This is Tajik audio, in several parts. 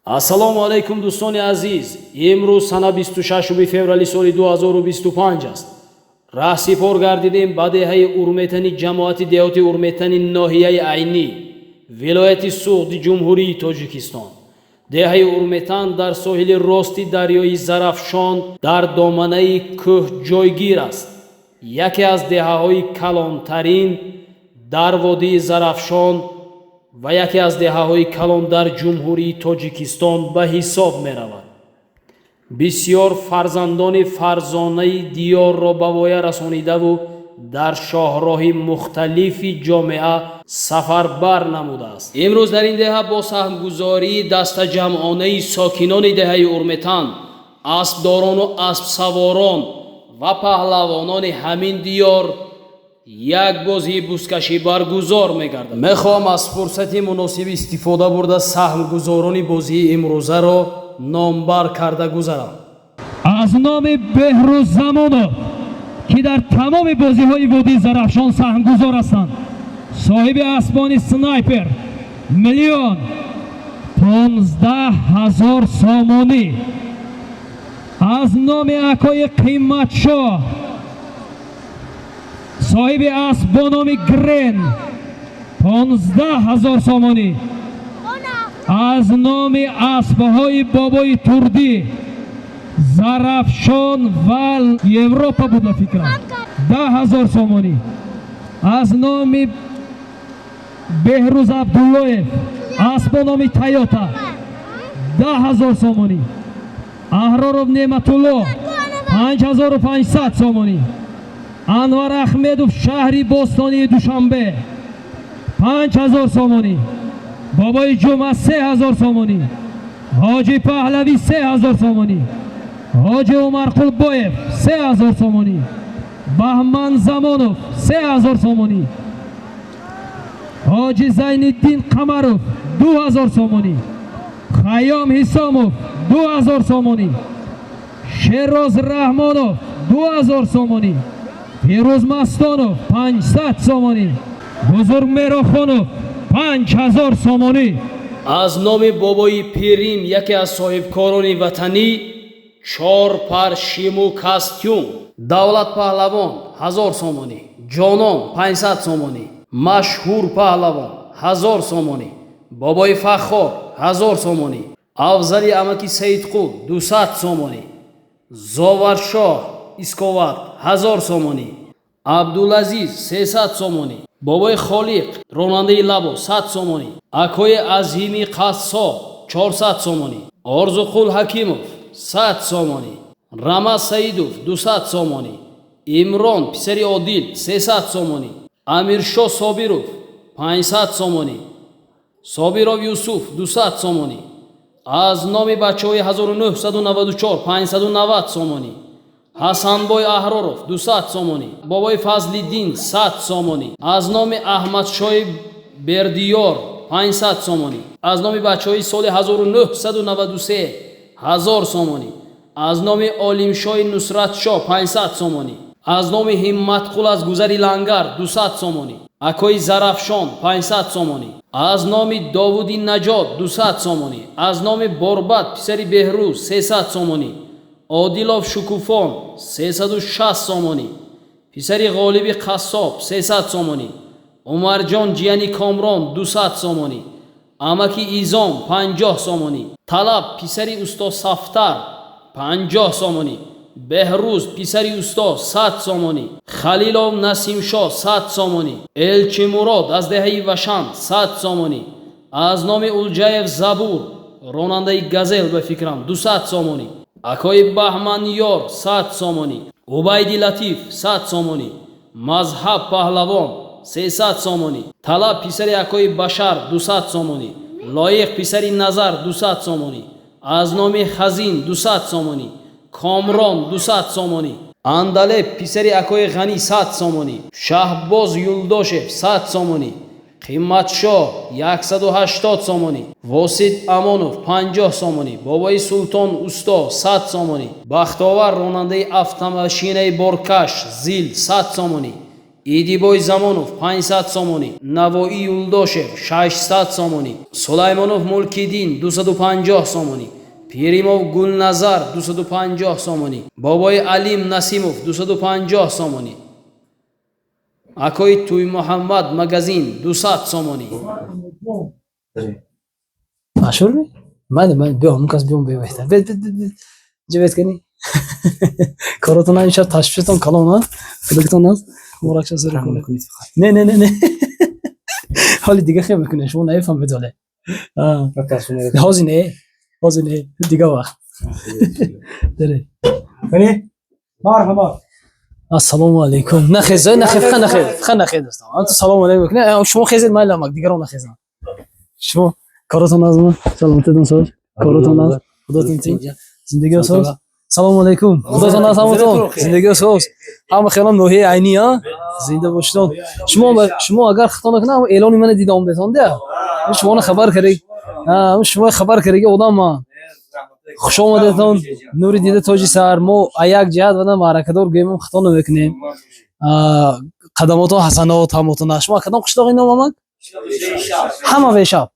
Ассалому алайкум, дӯстони азиз. Имрӯз сана 26 феврали соли 2025 аст. Раҳсипор гардидем ба деҳаи Урметани, ҷамоати деҳоти Урметани, ноҳияи Айнӣ, вилояти Суғди, Ҷумҳурии Тоҷикистон. Деҳаи Урметан дар соҳили рости дарёи Зарафшон, дар доманаи кӯҳ ҷойгир аст. Яке аз деҳаҳои калонтарин дар водии Зарафшон ва яке аз деҳаҳои калон дар Ҷумҳурии Тоҷикистон ба ҳисоб меравад. Бисьёр фарзандони фарзонаи диёрро ба воя расонидаву дар шоҳроҳи мухталифи ҷомеа сафарбар намудааст. Имрӯз дар ин деҳа бо саҳмгузории дастаҷамъонаи сокинони деҳаи Урметан, аспдорону аспсаворон ва паҳлавонони ҳамин диёр як бозии бузкашӣ баргузор мегардад. Мехоҳам аз фурсати муносиб истифода бурда, саҳмгузорони бозии имрӯзаро номбар карда гузарам. Аз номи Беҳрӯз Замонов, ки дар тамоми бозиҳои водии Зарафшон саҳмгузор ҳастанд, соҳиби аспони Снайпер, 1 015 000 сомонӣ. Аз номи акои Қиматшоҳ, соҳиби асп бо номи Грен, 15 000 сомонӣ. Аз номи аспҳои бобои Турдӣ, Зарафшон ва Европа буд, ба фикрам, 10 000 сомонӣ. Аз номи Беҳрӯз Абдуллоев, асп бо номи Тойота, 10 000 сомонӣ. Аҳроров Неъматулло, 5500 сомонӣ. Анвар Ахмедов, шаҳри бостонии Душанбе, 5000 сомонӣ. Бобои Ҷума, 3000 сомонӣ. Ҳоҷи Паҳлавӣ, 3000 сомонӣ. Ҳоҷи Умарқулбоев, 3000 сомонӣ. Баҳман Замонов, 3000 сомонӣ. Ҳоҷи Зайниддин Қамаров, 2000 сомонӣ. Хайём Ҳисомов, 2000 сомонӣ. Шероз Раҳмонов, 2000 сомонӣ. Фирӯз Мастонов, 500 сомонӣ. Бузург Мерохонов, 5000 сомонӣ. Аз номи бобои Пирим, яке аз соҳибкорони ватанӣ, чор пар шиму костюм. Давлат Паҳлавон, 1000 сомонӣ. Ҷонон, 500 сомонӣ. Машҳур Паҳлавон, 1000 сомонӣ. Бобои Фаххор, 1000 сомонӣ. Афзали амаки Саидқул, 200 сомонӣ. Зоваршоҳ Исковат, 1000 сомонӣ. Абдулазиз, 300 сомонӣ. Бобои Холиқ, ронандаи Лабо, 100 сомонӣ. Акои Азими Қассоб, 400 сомонӣ. Орзуқул Ҳакимов, 100 сомонӣ. Рамаз Саидов, 200 сомонӣ. Имрон писари Одил, 300 сомонӣ. Амиршоҳ Собиров, 500 сомонӣ. Собиров Юсуф, 200 сомонӣ. Аз номи бачаҳои 1994, 590 сомонӣ. Ҳасанбой Аҳроров, 200 сомонӣ. Бобои Фазлиддин, 100 сомонӣ. Аз номи Аҳмадшоҳи Бердиёр, 500 сомонӣ. Аз номи бачаҳои соли 1993, 1000 сомонӣ. Аз номи Олимшоҳи Нусратшоҳ, 500 сомонӣ. Аз номи Ҳимматқул аз гузари Лангар, 200 сомонӣ. Акои Зарафшон, 500 сомонӣ. Аз номи Довуди Наҷот, 200 сомонӣ. Аз номи Борбад писари Беҳрӯз, 300 сомонӣ. Одилов Шукуфон, 360 сомонӣ. Писари Ғолиби Қассоб, 300 сомонӣ. Умарҷон ҷияни Комрон, 200 сомонӣ. Амаки Изом, 50 сомонӣ. Талаб писари усто Сафтар, 50 сомонӣ. Беҳрӯз писари усто, 100 сомонӣ. Халилов Насимшоҳ, 100 сомонӣ. Элчимурод аз деҳаи Вашанд, 100 сомонӣ. Аз номи Улҷаев Забур, ронандаи Газел, ба фикрам, 200 сомонӣ. Акои Баҳманёр, 100 сомонӣ. Убайди Латиф, 100 сомонӣ. Мазҳаб Паҳлавон, 300 сомонӣ. Талаб писари акои Башар, 200 сомонӣ. Лоиқ писари Назар, 200 сомонӣ. Аз номи Хазин, 200 сомонӣ. Комрон, 200 сомонӣ. Андалеб писари акои Ғанӣ, 100 сомонӣ. Шаҳбоз Юлдошев, 100 сомонӣ. Қиматшоҳ, 180 сомонӣ. Восит Амонов, 50 сомонӣ. Бобои Султон усто, 100 сомонӣ. Бахтовар, ронандаи автомашинаи боркаш ЗИЛ, 100 сомонӣ. Идибой Замонов, 500 сомонӣ. Навоӣ Юлдошев, 600 сомонӣ. Сулаймонов Мулкиддин, 250 сомонӣ. Пиримов Гулназар, 250 сомонӣ. Бобои Алим Насимов, 250 сомонӣ. Акои Тӯймуҳаммад магазин, 200 сомонӣ. Машҳур ми? Майли, майли, биё, ҳамон кас биём, биё, беҳтар. Бед, бед, бед, бед. Инҷа бед кани. Коротон имшаб ташвишатон калон, а? Худокитон аст? Муборак шад, зур кунед. Не, не, не, не. Ҳоли дига хел мекунед, шумо нафаҳмед ҳоле. Ҳозир не, ҳозир не, дига вақт. Даре. Марҳамат. Ассалому алайкум. Нахез, нахез, фақат нахез, фақат нахез, дӯстон. Анту салому алайкум мекунед. Шумо хезед, майли, амак, дигарон нахезанд. Шумо коротон аз ма? Саломатитон соз? Коротон аз? Худотон тинҷ? Зиндагиё соз? Салому алайкум. Худотон аз ҳаматон. Зиндагиё соз? Ҳама хелам ноҳияи Айнӣ, а? Зинда бошедон. Шумо агар хато накунам, эълони мана дида омдетон, дия? Шуморо хабар кард. Шумо хабар кардаги одам ман. Хуш омадетон. Нури дида, тоҷи сар. Мо а як ҷиҳат вана маъракадор гӯем, хато намекунем. Қадамотон ҳасанот ҳамотон. Шумо кадом қишлоқи ном, амак? Ҳама Вешаб.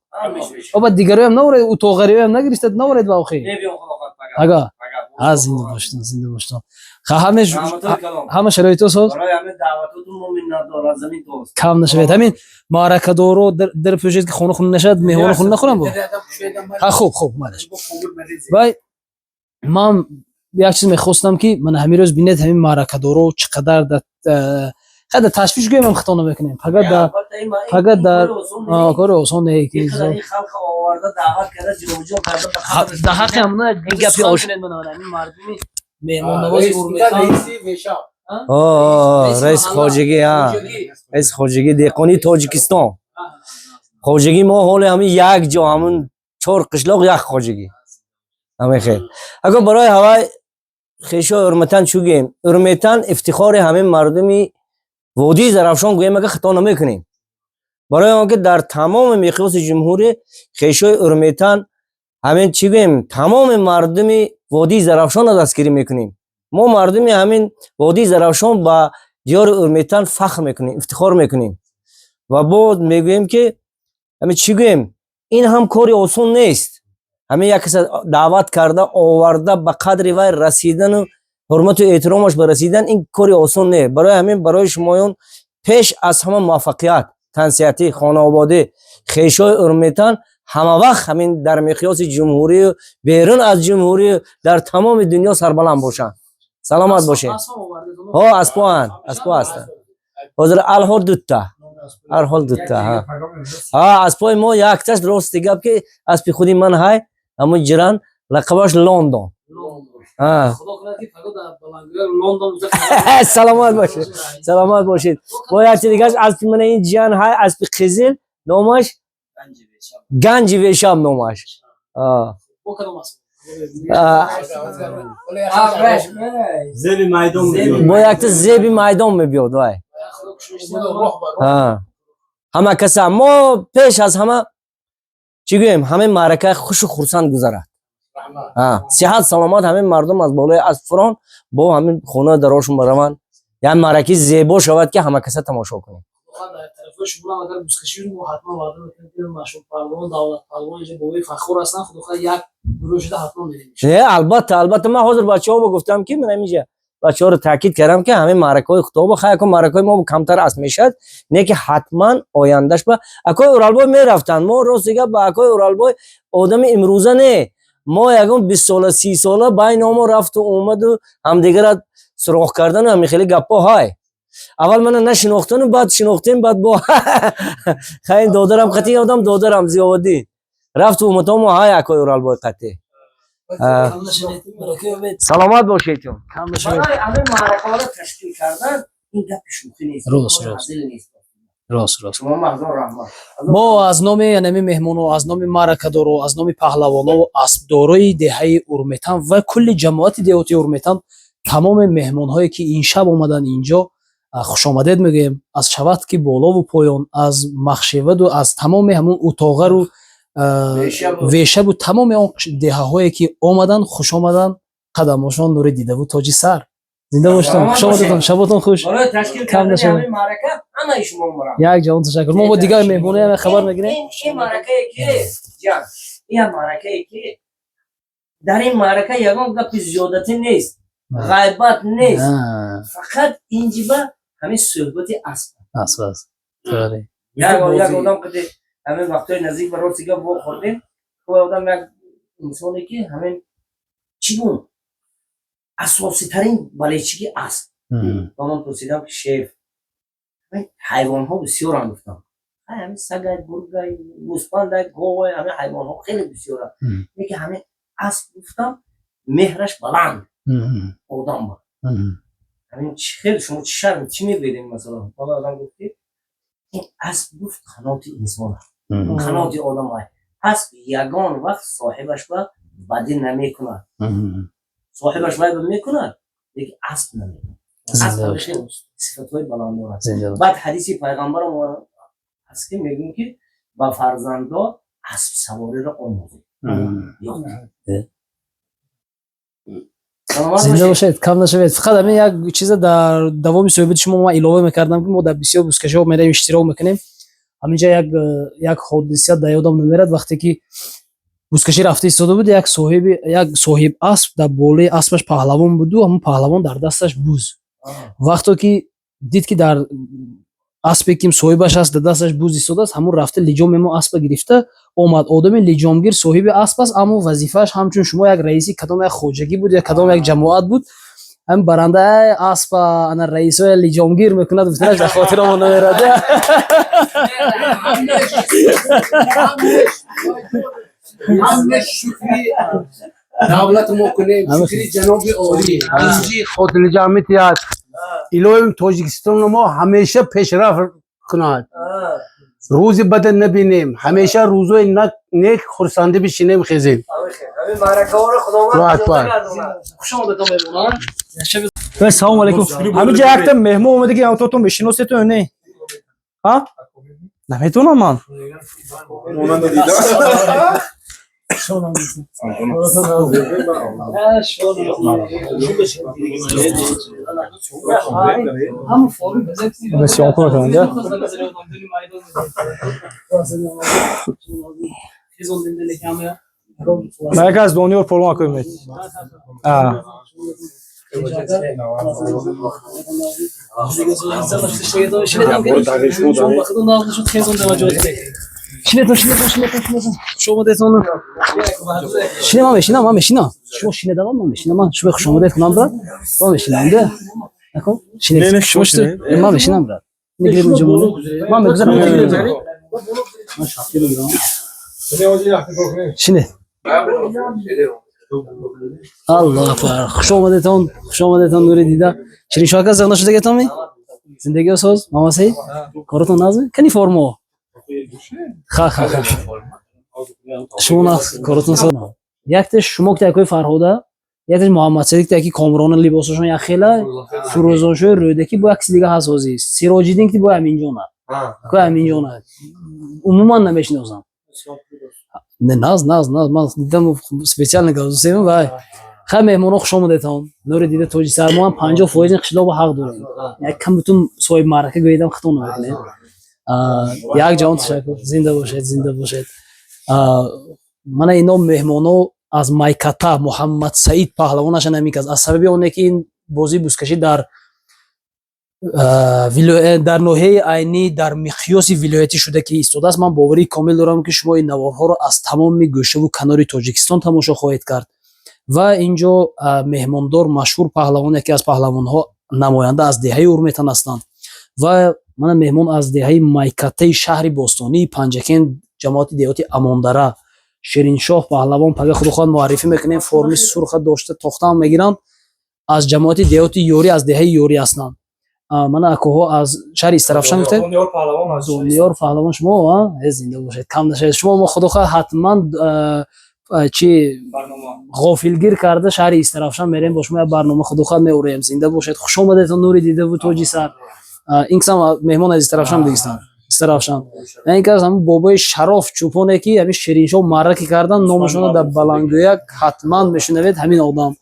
Оба дигароям наворед, утоғариёям нагирифтад, наворед ба охир. Ага. А, зинда бошедон, зинда бошедон. Ҳама шароито соз? Кам нашавед. Ҳамин маъракадоро дар пӯшед, ки хона хун нашавад, меҳмоно хун нахӯрам бо. Ха, хуб, хуб, майлаш. Вай ман як чиз мехостам, ки ман ҳамин рӯз бинед, ҳамин маъракадоро чӣ қадар да хай да ташвиш гӯем, хато намекунем. Пага дар кори осон не, ки да ҳаққи ҳамна гапи ҳамин мардуми меҳмоннавози Урметан. Раиси хоҷагӣ, раиси хоҷагӣ деҳқонии Тоҷикистон. Хоҷагӣ мо ҳоле ҳамин як ҷо, ҳамун чор қишлоқ як хоҷагӣ. Ҳамин хел. Агар барои ҳавай хешои Урметан чӯ гӯем, Урметан ифтихори ҳамин мардуми водии Зарафшон гӯем, агар хато намекунем. Барои он ки дар тамоми миқёси ҷумҳурӣ хешои Урметан, ҳамин чӣ гӯем, тамоми мардуми водии Зарафшонро дастгирӣ мекунем. Мо мардуми ҳамин водии Зарафшон ба диёри Урметан фахр мекунем, ифтихор мекунем. Ва боз мегӯем, ки ҳамин чӣ гӯем, ин ҳам кори осон нест. Ҳамин як каса даъват карда оварда, ба қадри вай расидану ҳурмату эҳтиромаш ба расидан, ин кори осон не. Барои ҳамин барои шумоён пеш аз ҳама муваффақият, тансиҳатӣ, хонаободӣ. Хешои Урметан ҳама вақт ҳамин дар миқёси ҷумҳурию берун аз ҷумҳурию дар тамоми дунё сарбаланд бошанд. Саломат бошед. Ҳо, аспоанд, аспо ҳастанд. Ҳозир алҳол дутта. Алҳол дутта, ҳа. Ҳа, аспои мо якташ, рости гап, ки аспи худи ман ҳай, ҳамун ҷиран, лақабаш Лондон. Ҳа. Худо кунад, ки паго дар баландгӯя Лондон. Саломат бошед. Саломат бошед. Бо якти дигаш аспи мана ин ҷиян ҳай, аспи қизил, номаш Ганҷи Вешаб номаш. А. Бо кадом асп? А, Зеби майдон мебиёд. Бо якта Зеби майдон мебиёд вай. Ҳа. Ҳама каса мо пеш аз ҳама чӣ гӯем, ҳамин маъракаи хушу хурсанд гузарад. Ҳа, сиҳат саломат ҳамин мардум аз болои асп фурон, бо ҳамин хона дарошон бараванд. Як маъракаи зебо шавад, ки ҳама каса тамошо кунем. Дар тарафҳои шумо агар бузкашӣ, мо ҳатман ваъда мекунем, ки машҳур паҳлавон, Давлат паҳлавон инҷа бобои Фахур ҳастанд. Худо хоҳад, як гурӯҳ шуда ҳатман мерем. Не, албатта, албатта, ман ҳозир бачаҳо гуфтам, ки ман ҳаминҷа бачаҳоро таъкид кардам, ки ҳамин маъракаҳои хутоба, хай, ако маъракаҳои мо камтар асп мешавад, не ки ҳатман ояндаш ба акои Уралбой мерафтанд. Мо, рости гап, ба акои Уралбой одами имрӯза не, мо ягон 20 сола, 30 сола байни мо рафту омаду ҳамдигара суроғ кардану ҳамин хели гапҳо ҳай. Аввал мана нашинохтану баъд шинохтем, баъд бо хай додарам қатъи одам, додарам Зиёваддин, рафту омадҳомо ҳай акои Уралбой қатъи. Кам нашавед, барака ёбед. Саломат бошедтон. Кам нашавед. Барои ҳамин маъракаҳоро ташкил кардан, ин гапи шӯхӣ нест. Рост, кори рост. ҳазил нест. Рост, рост. Шумо маҳзор раҳмат. Мо аз номи янами меҳмоно, аз номи маъракадоро, аз номи паҳлавонову аспдорои деҳаи Урметан ва кулли ҷамоати деҳоти Урметан, тамоми меҳмонҳое, ки ин шаб омаданд инҷо, хушомадед мегӯем. Аз шават, ки болову поён, аз Махшеваду аз тамоми ҳамун Утоғару Вешабу тамоми он деҳаҳое, ки омаданд, хуш омаданд. Қадамошон нури дидаву тоҷи сар. Зинда бошед, Саломат хуш омадетон, бошед. Шаботон хуш. Барои ташкил Кам кардани нашавад. ҳамин маърака ҳамаи шумо мурам. Як ҷаҳон ташаккур. Мо бо дигар меҳмоноям хабар мегирем. Ин маъракае ки, ҷан, ин маъракае ки дар ин маърака ягон гапи зиёдатӣ нест, ғайбат нест, фақат инҷиба ҳамин суҳбати асп. Асп аст. Торе. Як одам қади ҳамин вақтҳои наздик ба рости гап вохӯрдем. Ӯ одам як инсоне ки ҳамин чӣ гун асоситарин болельщики асп. Ба ман пурсидам, ки шеф, ҳамин ҳайвонҳо бисёранд, гуфтам. Ҳай, ҳамин сагай, гургай, гӯспандай, говай, ҳамин ҳайвонҳо хеле бисёранд, лекин ҳамин асп, гуфтам, меҳраш баланд одам ба ҳамин чӣ хел шумо чӣ шарм чӣ мегӯед ин масъала? Баъд одам гуфт, ки ин асп, гуфт, қаноти инсон аст, қаноти одам аст. Асп ягон вақт соҳибаш ба бадӣ намекунад. Соҳибаш вай ба мекунад, лекин асп намекунад. Асп Зинда ҳамин бошед. хел сифатҳои баланд дорад. Зинда бошед. Баъд ҳадиси пайғамбарам ҳаст, ки мегӯем, ки ба фарзандо аспсавориро омӯзед. Ёд. Саломат Зинда бошед. Бошед, кам нашавед. Фақат ҳамин як чиза дар давоми суҳбати шумо ман илова мекардам, ки мо дар бисёр бузкашиҳо меравем, иштирок мекунем. Ҳаминҷа як ҳодиса дар ёдам намерад. Вақте ки бузкашӣ рафта истода буд, як соҳиб асп, дар болои аспаш паҳлавон буду, ҳамон паҳлавон дар дасташ буз. Вақто ки дид, ки дар аспе ки соҳибаш аст, дар дасташ буз истодааст, ҳамон рафта лиҷом емо аспа гирифта омад. Одами лиҷомгир соҳиби асп аст, аммо вазифааш ҳамчун шумо як раиси кадом як хоҷагӣ буд ё кадом як ҷамоат буд. Ҳамин баранда: «Ай, аспа ана раисоя лиҷомгир мекунад», гуфтанаш дар хотиромо намерад. Ҳамеш шукри давлати мо кунем, шукри ҷаноби олӣ, инҷи хотирҷамъияти аст. Илоҳим, Тоҷикистони мо ҳамеша пешрафт кунад, рӯзи бада набинем, ҳамеша рӯзои нек, хурсандӣ бишинем, хезем. Ҳамин маъракаҳоро Худованд Аллоҳу акбар. гардонад. Хуш омадетон, меҳмонон. Салому алейкум. Ҳаминҷа якта меҳмон омада, ки ҳамтотон мешиносетон не? Ҳа? Наметонам ман. Монанда дида. Съёмка мекунанд, Ма яке аз Дониёр Полон акои мед. А. Шинетон, шинетон, шинетон, шинетон. Хуш омадетон. Шине, ман мешинам, ман мешинам. Шумо шинедавам, ман мешинам. Ман шумо хуш омадед кунам, брат. Ман мешинам, да? Ако? Шинед. Шумо что? Ман мешинам, брат. Негирем инҷо. Ман мегузарам. Ман шапка мегирам. Шинед. Аллоҳ акбар. Хуш омадетон, хуш омадетон, нури дида. Шириншоҳ ака, зиғ нашудагетон ми? Зиндагиё соз? Мама Саид? Коротон нағз? Кани формо? Ха, ха, ха. Шумо нағз, коротон соз. Якте шумо ки якои Фарҳода, яктеш Муҳаммад Садиқ, яки Комрона, либосашон як хела, Фурӯзоншои Рӯдакӣ, бо як киси дига ҳаст ҳозир. Сироҷиддин ки бо Аминҷона. Ко Аминҷона. Умуман намешиносам. Не, наз, наз, наз, ман дидам, специально гавзусем вай. Хай, меҳмоно, хуш омадетон. Нури дида, тоҷи сар, мо ҳам 50 фоизи қишлоқро ҳақ дорем. Як камтун соҳиб маърака гӯедам, хато намекунем. Як ҷаҳон ташаккур. Зинда бошед, зинда бошед. Мана ино меҳмоно аз Майката, Муҳаммад Саид паҳлавонаша намиказ. Аз сабаби оне ки ин бозии бузкашӣ дар ноҳияи Айнӣ дар миқёси вилоятӣ шуда ки истодааст, ман боварии комил дорам, ки шумо ин наворҳоро аз тамоми гӯшаву канори Тоҷикистон тамошо хоҳед кард. Ва инҷо меҳмондор машҳур паҳлавон, яке аз паҳлавонҳо, намоянда аз деҳаи Урметан ҳастанд. Ва мана меҳмон аз деҳаи Майкатаи шаҳри бостонии Панҷакент, ҷамоати деҳоти Амондара, Шириншоҳ паҳлавон. Пага, худо хоҳад, муаррифӣ мекунем. Форми сурха дошта, тохтаам мегиранд, аз ҷамоати деҳоти Ёрӣ, аз деҳаи Ёрӣ ҳастанд. Мана акоҳо аз шаҳри Истарафшан гуфтед, Дониёр паҳлавон шумо, а зинда бошед, кам нашавед. Шумо мо, худо хоҳад, ҳатман чи ғофилгир карда шаҳри Истарафшан мерем, бо шумо як барнома, худо хоҳад, меорем. Зинда бошед, хуш омадетон, нури дидаву тоҷи сар. Ин касам меҳмон аз Истарафшан дигистан, Истарафшан. Ин кас ҳамн бобои Шароф чӯпоне, ки ҳамин Шириншоҳ маъраки кардан, номашонро дар баландгӯяк ҳатман мешунавед. Ҳамин одам.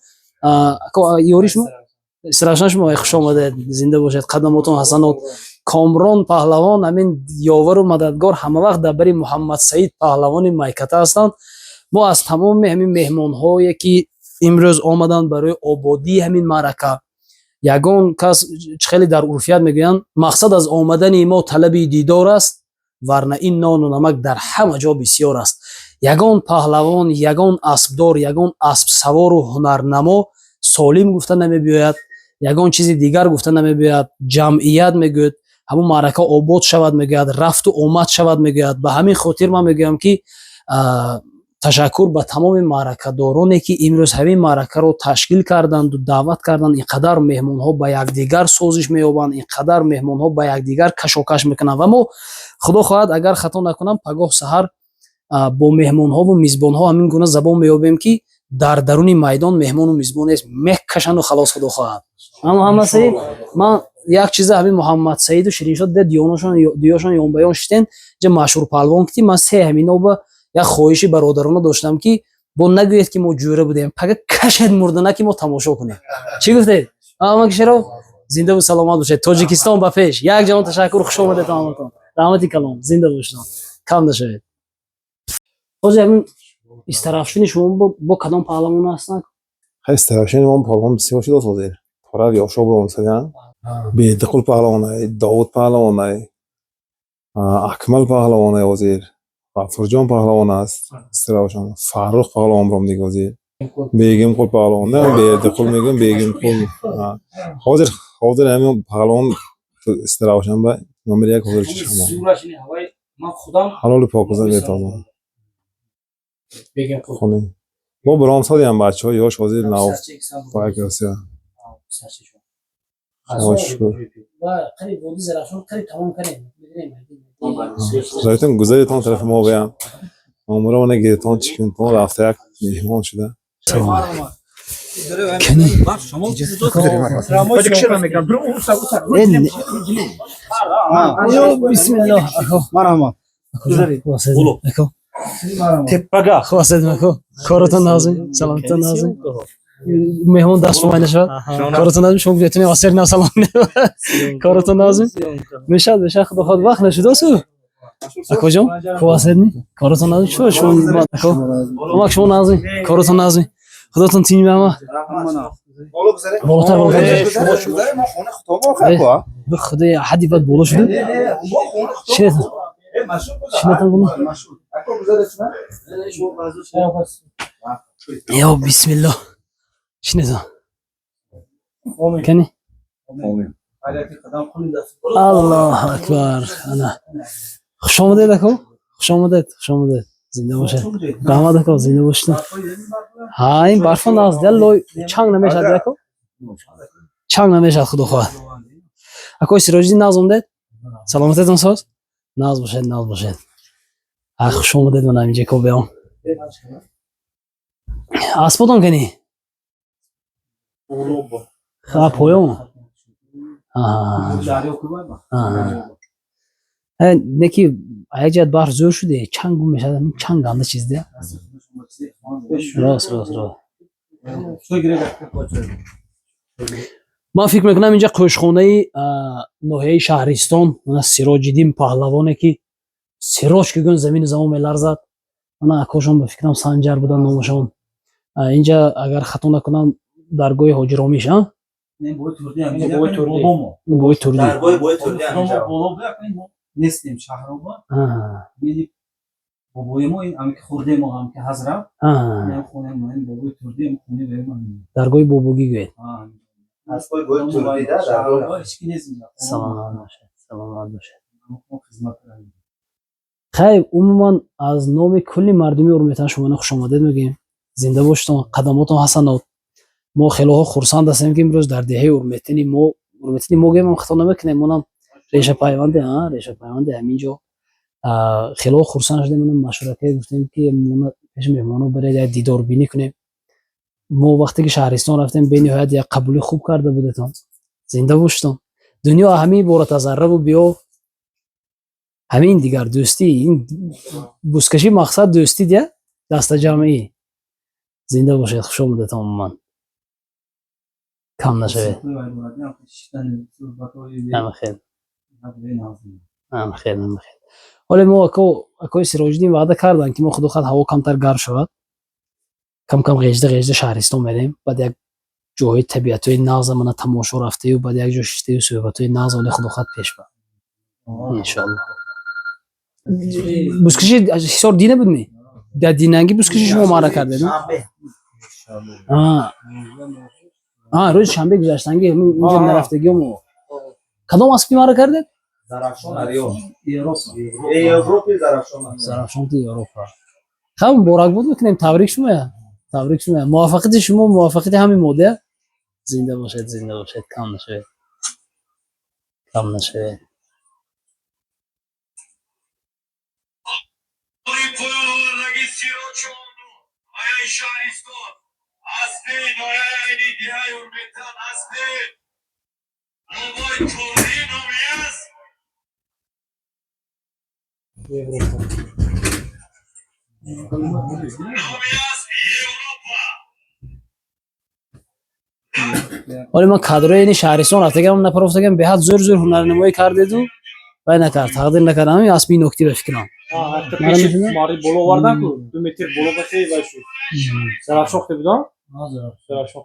Ёри шумо Истаравшан шумо хуш омадед, зинда бошед, қадамотон ҳасанот. Комрон паҳлавон ҳамин ёвару мададгор ҳамавақт дар бари Муҳаммадсаид паҳлавони майката ҳастанд. Мо аз тамоми ҳамин меҳмонҳое, ки имрӯз омаданд барои ободии ҳамин маърака, ягон кас чӣ хеле дар урфият мегӯянд, мақсад аз омадани мо талаби дидор аст, варна ин нону намак дар ҳама ҷо бисёр аст. Ягон паҳлавон, ягон аспдор, ягон аспсавору ҳунарнамо солим гуфта намебиёяд, ягон чизи дигар гуфта намебиёяд. Ҷамъият мегӯяд, ҳамун маърака обод шавад мегӯяд, рафту омад шавад мегӯяд. Ба ҳамин хотир ман мегӯям, ки ташаккур ба тамоми маъракадороне, ки имрӯз ҳамин маъракаро ташкил карданду даъват карданд. Ин қадар меҳмонҳо ба якдигар созиш меёбанд, ин қадар меҳмонҳо ба якдигар кашокаш мекунанд. Ва мо, худо хоҳад, агар хато накунам, пагоҳ саҳар бо меҳмонҳову мизбонҳо ҳамин гуна забон меёбем, ки дар даруни майдон меҳмону мизбон нест, мекашанду халос, худо хоҳад. Муҳаммадсаид, ман як чиза, ҳамин Муҳаммадсаиду Шириншод диёшон ёнбаён шитен, ҷа машҳур паҳлавон кити. Ман се ҳаминоба як хоҳиши бародарона доштам, ки бо нагӯед, ки мо ҷӯра будем. Пага кашед мурдана, ки мо тамошо кунем. Чӣ гуфтед, Амакишеров? Зиндаву саломат бошед. Тоҷикистон ба пеш! Як ҷаҳон ташаккур, хуш омадед ҳаматон. Раҳмати калом, зинда бошед, кам нашавед. Ҳозир ҳамин истарафшуни шумо бо кадом паҳлавон ҳастанд? Истарафшини мо паҳлавон бисёр шудааст ҳозир. Торав ёшо буромсадан. Бедиқул паҳлавонай, Довуд паҳлавонай, Акмал паҳлавонай ҳозир. Ғафурҷон паҳлавон аст. Истаравшан. Фаррух паҳлавон буром дига ҳозир. Бегимқул паҳлавон, не, Бердиқул мегӯям, Бегимқул. Ҳозир ҳамин паҳлавон Истаравшан ба номер як ҳозир чишама. Ҳалоли покиза метавонам. Хони. Мо биромсодиам бачаҳо ёш ҳозир нав пайкасия. Худо шукр. Қариб водии Зарафшон қариб тамом кардем. Зайтун гузаритон тарафи мо биям. Номуро нагиритон, чикинтон рафта як меҳмон шуда. Кани? Бисмиллоҳ, ако. Марҳамат. Ако. Теппага. Хуб ако. Коротон назм, саломатон назм. Меҳмон даст шумо нашавад. Коротон назм, шумо гуфтед, асер на салом. Коротон назм. Мешад, мешад, худо хоҳад, вақт нашудасу. Акоҷон, хуб ҳастед? Коротон назм, чӣ шумо ако? Амак, шумо назм, коротон назм. Худотон тинҷ ама. Болотар, болотар. Ба худои ҳадди бад боло шуда. Шинетон. Шинетон бини. Ё бисмиллоҳ. Шинетон. Кани? Аллоҳу акбар. Ана. Хуш омадед, ако. Хуш омадед, хуш омадед. Зинда бошед. Раҳмат, ако, зинда бошед. Ҳа, ин барфо нағз, дия лой чанг намешад, ако. Чанг намешад, худо хоҳад. Ако Сироҷиддин, нағз омадед? Саломатетон соз? Нағз бошед, нағз бошед. А хуш омадед ман ҳаминҷа ко биём. Аспотон кани? Ха, поён. Аҳа. Неки як ҷиҳат барф зӯр шуде, чанг гум мешавад, ҳамин чанг ганда чиз дия. Рост, рост, рост. Ман фикр мекунам, инҷа қӯшхонаи ноҳияи Шаҳристон, мана Сироҷиддин паҳлавоне, ки Сироҷ ки гӯн замину замон меларзад. Мана акошон, ба фикрам, Санҷар будан номашон. Инҷа, агар хато накунам, даргоҳи Ҳоҷи Ромиш, а? Бобои Турдӣ. Нестем шаҳроба. Бобои мо ин ами хурде мо ҳам ки ҳазрат ин хонаи мо, ин бобои Турдӣ, ин хонаи бобои ман. Даргоҳи бобогӣ гӯед. Саломат бошед, саломат бошед. Хайр, умуман аз номи кулли мардуми Урметан шуморо хушомадед мегӯем. Зинда бошедон, қадамотон ҳасанот. Мо хелоҳо хурсанд ҳастем, ки имрӯз дар деҳаи Урметини мо, Урметини мо гӯем ҳам хато намекунем, монам решапайванде, а решапайванде ҳамин ҷо. Хелоҳо хурсанд шудем, монам машваратае гуфтем, ки мона пеши меҳмонҳо баред, як дидорбинӣ кунем. Мо вақте ки шаҳристон рафтем, бениҳоят як қабули хуб карда будетон. Зинда бошедон. Дунё ҳамин иборат аз арраву биё, ҳамин дигар дӯстӣ, ин бузкашӣ мақсад дӯстӣ дия, дастаҷамъӣ. Зинда бошед, хуш омадед умуман. Кам нашавед. Ҳама хел, ҳама хел, ҳама хел. Ҳоле мо акои Сироҷиддин ваъда карданд, ки мо, худо хоҳад, ҳаво камтар гарм шавад, кам кам ғежда ғежда шаҳристон мерем, баъд як ҷоҳои табиатҳои нағза мана тамошо рафтаю, баъд як ҷо шиштаю, суҳбатҳои нағз. Оле, худо хоҳад, пеш ба, иншоалло. Бузкаши Ҳисор дина будми? Дар динанги бузкаши шумо маъра кардед? Рӯзи шанбе гузаштанги инҷа нарафтагимо. Кадом аспи маъра кардед? Зарафшон ки Европа. Хай, муборакбод мекунем, табрик шумоя, табрик шумоя. Муваффақияти шумо муваффақияти ҳамин мода. Зинда бошед, зинда бошед, кам нашавед, кам нашавед. Ҳоле ман кадрои ини шаҳристон рафтагам, напарофтагам, беҳад зӯр зӯр ҳунарнамоӣ кардеду вай накард, тақдир накард. Ҳамин аспи нокти ба фикрам. Мари боло овардан ку, 2 метр боло ба хеле вай шуд. Зарафшон хте будам, Зарафшон.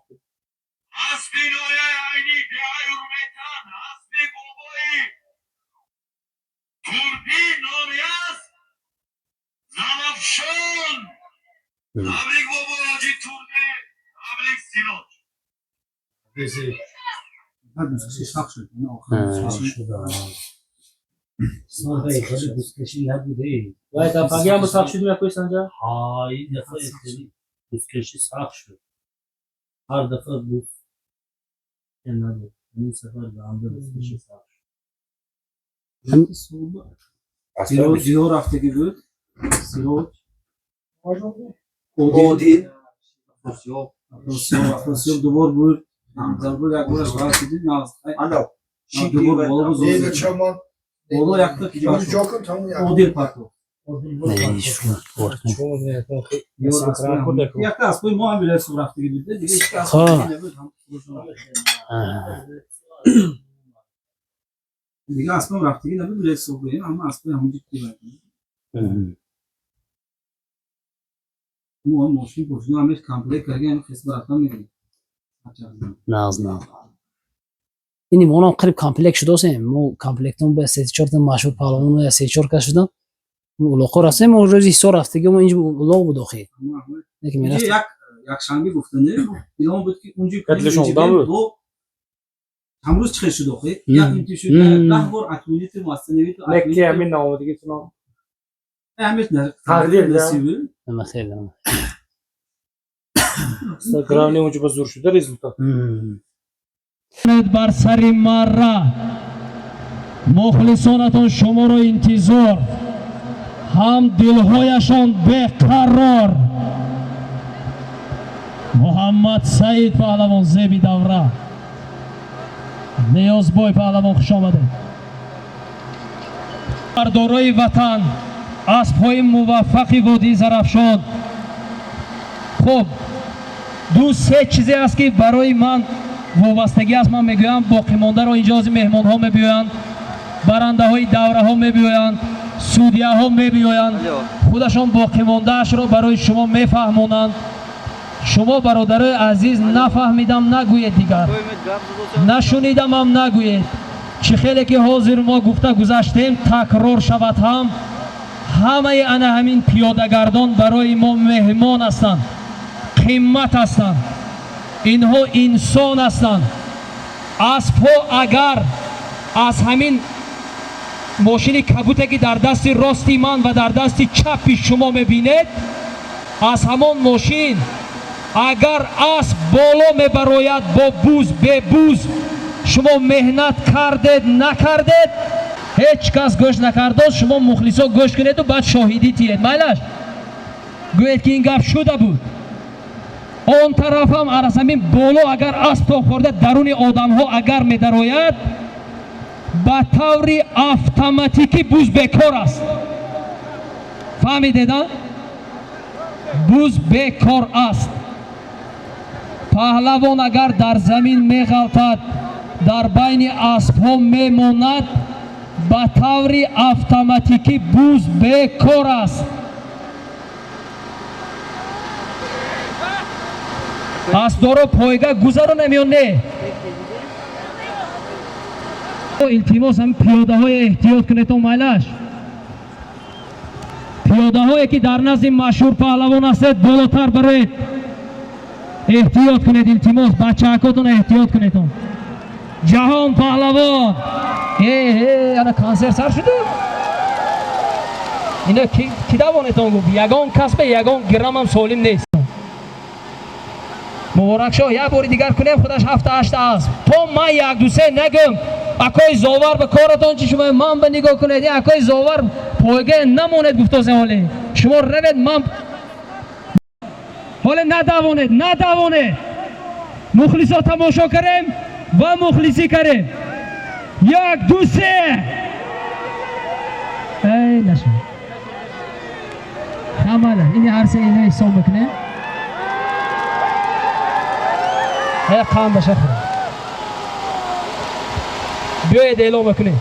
Вай дафъаги ҳам сахт шуд, якои Санҷар. Ҳа, ин дафъа хеле бузкашӣ сахт шуд. Ҳар дафъа буз набуд, ин сафар гаҳамда бузкашӣ сахт шуд. Диёр рафтагӣ буд, Сироҷ. Одил. Афросиёб дубор буд, зарбур як бораш ғалат шуд. Дубор боло буд, боло якта Одил партов. Якта аспои мо ҳам вилоят рафтагӣ буд, дига ҳеҷ кас набуд. Дига аспам рафтагӣ набуд вилоят суғд, ҳама аспои ҳамонҷо. Мо мошин пошина, ҳамеш комплект карда, ҳам хис рафтан мегирем. Нағз, нағз. Ини монам қариб комплект шудосем. Мо комплектон ба се чорта машҳур паҳлавон, се чор кас шудам. Улоқо рафтем, мо рӯзи Ҳисор рафтагӣ, мо инҷо улоқ буд охи. Як якшанбе гуфтане илон буд, ки унҷо ҳамрӯз чӣ хел шуд охи? Як инти шуд, 10 бор отмените, остановите. Неки ҳамин наомадагитунам. Ҳамеш тақдир насиби. Хеле. Главное, унҷо ба зур шуда результат. Бар сари марра мухлисонатон шуморо интизор, ҳам дилҳояшон беқарор. Муҳаммад Саид паҳлавон, зеби давра, Ниёзбой паҳлавон, хуш омадед. Сардорои ватан, аспҳои муваффақи водии Зарафшон. Хуб, ду се чизе аст, ки барои ман вобастагӣ аст, ман мегӯям. Боқимондаро инҷо ҳозир меҳмонҳо мебиёянд, барандаҳои давраҳо мебиёянд, судьяҳо мебиёянд, худашон боқимондаашро барои шумо мефаҳмонанд. Шумо, бародарои азиз, нафаҳмидам нагӯед, дигар нашунидамам нагӯед. Чӣ хеле ки ҳозир мо гуфта гузаштем, такрор шавад ҳам, ҳамаи ана ҳамин пиёдагардон барои мо меҳмон ҳастанд, қимат ҳастанд, инҳо инсон ҳастанд. Аспҳо агар аз ҳамин мошини кабуте, ки дар дасти рости ман ва дар дасти чапи шумо мебинед, аз ҳамон мошин агар асп боло мебарояд, бо буз, бебуз, шумо меҳнат кардед, накардед, ҳеҷ кас гӯш накардост. Шумо, мухлисо, гӯш кунеду баъд шоҳидӣ тиед, майлаш, гӯед, ки ин гап шуда буд. Он тарафам аз ҳамин боло агар асп то хӯрда даруни одамҳо агар медарояд, ба таври автоматикӣ буз бекор аст. Фаҳмидед, а? Буз бекор аст. Паҳлавон агар дар замин меғалтад, дар байни аспҳо мемонад, ба таври автоматикӣ буз бекор аст. Аспдоро пойга гузаронем ё не? Илтимос, ҳамин пиёдаҳое эҳтиёт кунед, майлаш. Пиёдаҳое ки дар назди машҳур паҳлавон ҳастед, болотар бароед. Эҳтиёт кунед, илтимос, бачаакотон эҳтиёт кунедон. Ҷаҳон паҳлавон. Э, ана консерт сар шуду? Ино ки давонетон гуфт? Ягон касбе ягон граммам солим нест. Муборакшоҳ, як бори дигар кунем, худаш 7-8 асп. То ман 1 2 3 нагӯм, акои Зовар ба коратон чӣ? Шумо ман ба нигоҳ кунед, акои Зовар пойга намонед гуфтозе. Ҳоле шумо равед, ман ҳоле надавонед, надавонед. Мухлисо тамошо карем ва мухлисӣ карем. 1 2 3. Эй, нашуд. Хамала, ини ҳар се ино ҳисоб мекунем. Э, қандаша хӯрем. Биёед, эълом мекунем.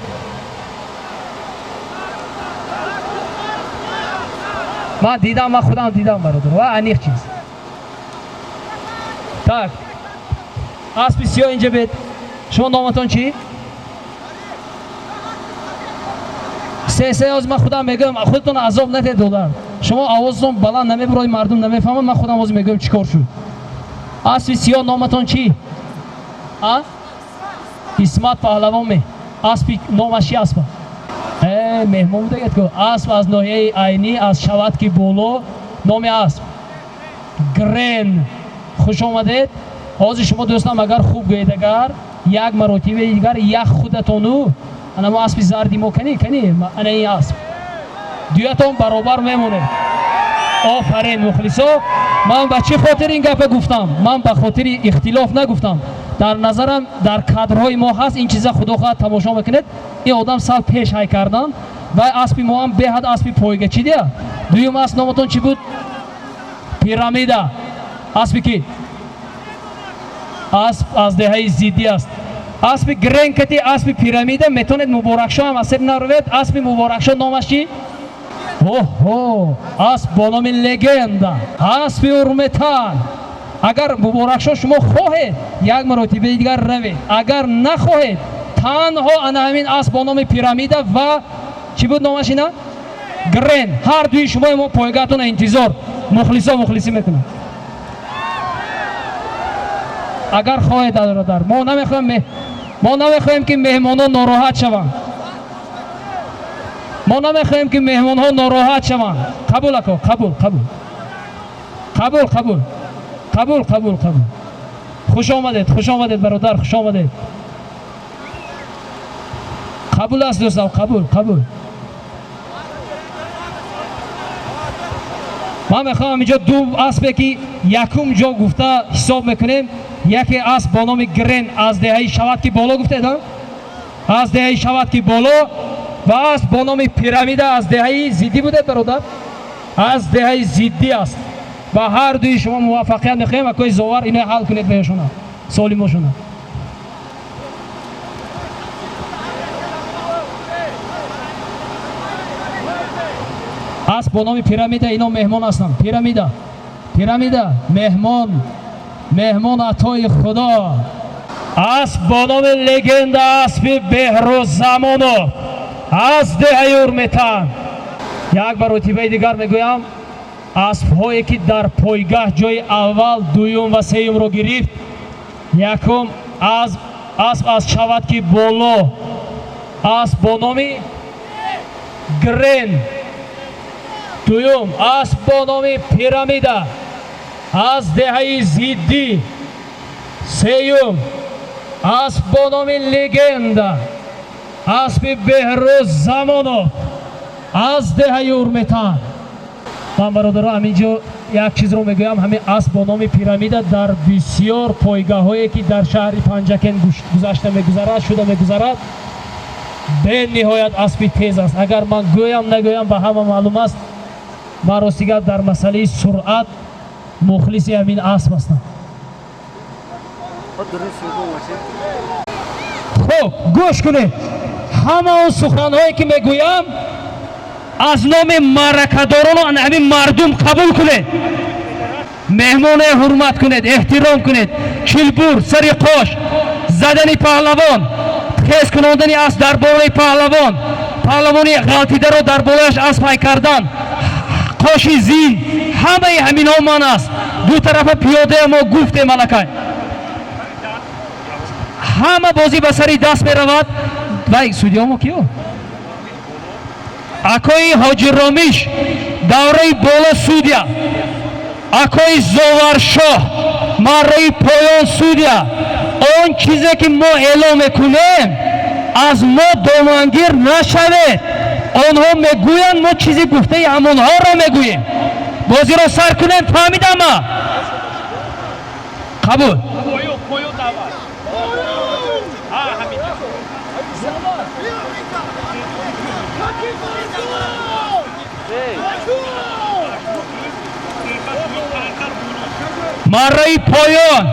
Ман дидам, ман худам дидам, бародар, ва аниқ чиз. Так, аспи сиёҳ инҷа бед. Шумо номатон чӣ? Се се оз ман худам мегӯям, худатон азоб надед, додар. Шумо овозатон баланд намебуроед, мардум намефаҳмад. Ман худам оз мегӯям чӣ кор шуд. Аспи сиёҳ номатон чӣ? А? Исмат паҳлавон ме? Аспи номаш чӣ аспа? Э, меҳмон будагед ку. Асп аз ноҳияи Айнӣ, аз Шаватки боло, номи асп Грен. Хуш омадед. Ҳозир шумо дӯстам, агар хуб гӯед, агар як маротибаи дигар як худатону анамо аспи зарди мо, кани кани, ана ин асп, дуятон баробар мемонед. Офарин, мухлисо. Ман ба чӣ хотир ин гапа гуфтам? Ман ба хотири ихтилоф нагуфтам. Дар назарам, дар кадрҳои мо ҳаст ин чиза, худо хоҳад тамошо мекунед. Ин одам сал пеш ҳай кардан ва аспи мо ҳам беҳад аспи пойга чӣ дия. Дуюм асп номатон чӣ буд? Пирамида. Аспи ки? Асп аз деҳаи Зиддӣ аст. Аспи Гренкати, аспи Пирамида метавонед. Муборакшо ҳам асир наравед. Аспи Муборакшо номаш чӣ? Оҳо, асп бо номи Легенда, аспи Урметан. Агар Муборакшо шумо хоҳед, як маротибаи дигар равед, агар нахоҳед, танҳо ана ҳамин асп бо номи Пирамида ва чӣ буд номаш ина? Грен. Ҳар дуи шумо мо пойгаҳтона интизор. Мухлисо мухлисӣ мекунад. Агар хоҳед, бародар, мо намехоҳем, мо намехоҳем ки меҳмонҳо нороҳат шаванд. Мо намехоҳем ки меҳмонҳо нороҳат шаванд. Қабул, ако, қабул, қабул, қабул, қабул, қабул, қабул, қабул. Хуш омадед, хуш омадед, бародар, хуш омадед. Қабул аст, дӯстам, қабул, қабул. Ман мехоҳам инҷо ду аспе ки якум ҷо гуфта ҳисоб мекунем. Яке асп бо номи Грен аз деҳаи Шаватки боло гуфтед, аз деҳаи Шаватки боло, ва асп бо номи Пирамида аз деҳаи Зиддӣ будед, бародар, аз деҳаи Зиддӣ аст. Ба ҳар дуи шумо муваффақият мехоҳем. Акои Зовар, ино ҳал кунед беёшона, солимошона. Асп бо номи Пирамида, ино меҳмон ҳастанд. Пирамида, Пирамида меҳмон, меҳмон атои Худо. Асп бо номи Легенда, аспи Беҳрӯз Замонов аз деҳаи Урметан. Як маротибаи дигар мегӯям, аспҳое ки дар пойгаҳ ҷои аввал, дуюм ва сеюмро гирифт: якум асп аз Шаватки боло, асп бо номи Грен, дуюм асп бо номи Пирамида аз деҳаи Зиддӣ, сеюм асп бо номи Легенда, аспи Беҳрӯз Замонов аз деҳаи Урметан. Ман, бародаро, ҳамин ҷо як чизро мегӯям. Ҳамин асп бо номи Пирамида дар бисёр пойгаҳое ки дар шаҳри Панҷакен гузашта мегузарад, шуда мегузарад, бениҳоят аспи тез аст. Агар ман гӯям, нагӯям, ба ҳама маълум аст. Ман рости гап, дар масъалаи суръат мухлиси ҳамин асп ҳастам. Хуб, гӯш кунед, ҳама он суханҳое ки мегӯям, аз номи маъракадорону ҳамин мардум қабул кунед. Меҳмоне ҳурмат кунед, эҳтиром кунед. Чилбур, сари қош задани паҳлавон, хез кунондани асп дар болои паҳлавон, паҳлавони ғалтидаро дар болояш асп ҳай кардан, қоши зин, ҳамаи ҳаминҳо ман аст. Ду тарафа пиёдая мо гуфтем аллакай. Ҳама бозӣ ба сари даст меравад. Вай, судьямо киё? Акои Ҳоҷи Ромиш, давраи боло судья, акои Зоваршоҳ, марраи поён судья. Он чизе ки мо эълон мекунем, аз мо домангир нашавед. Онҳо мегӯянд, мо чизи гуфтаи ҳамонҳоро мегӯем. Бозиро сар кунем, фаҳмидама? Қабул. Марраи поён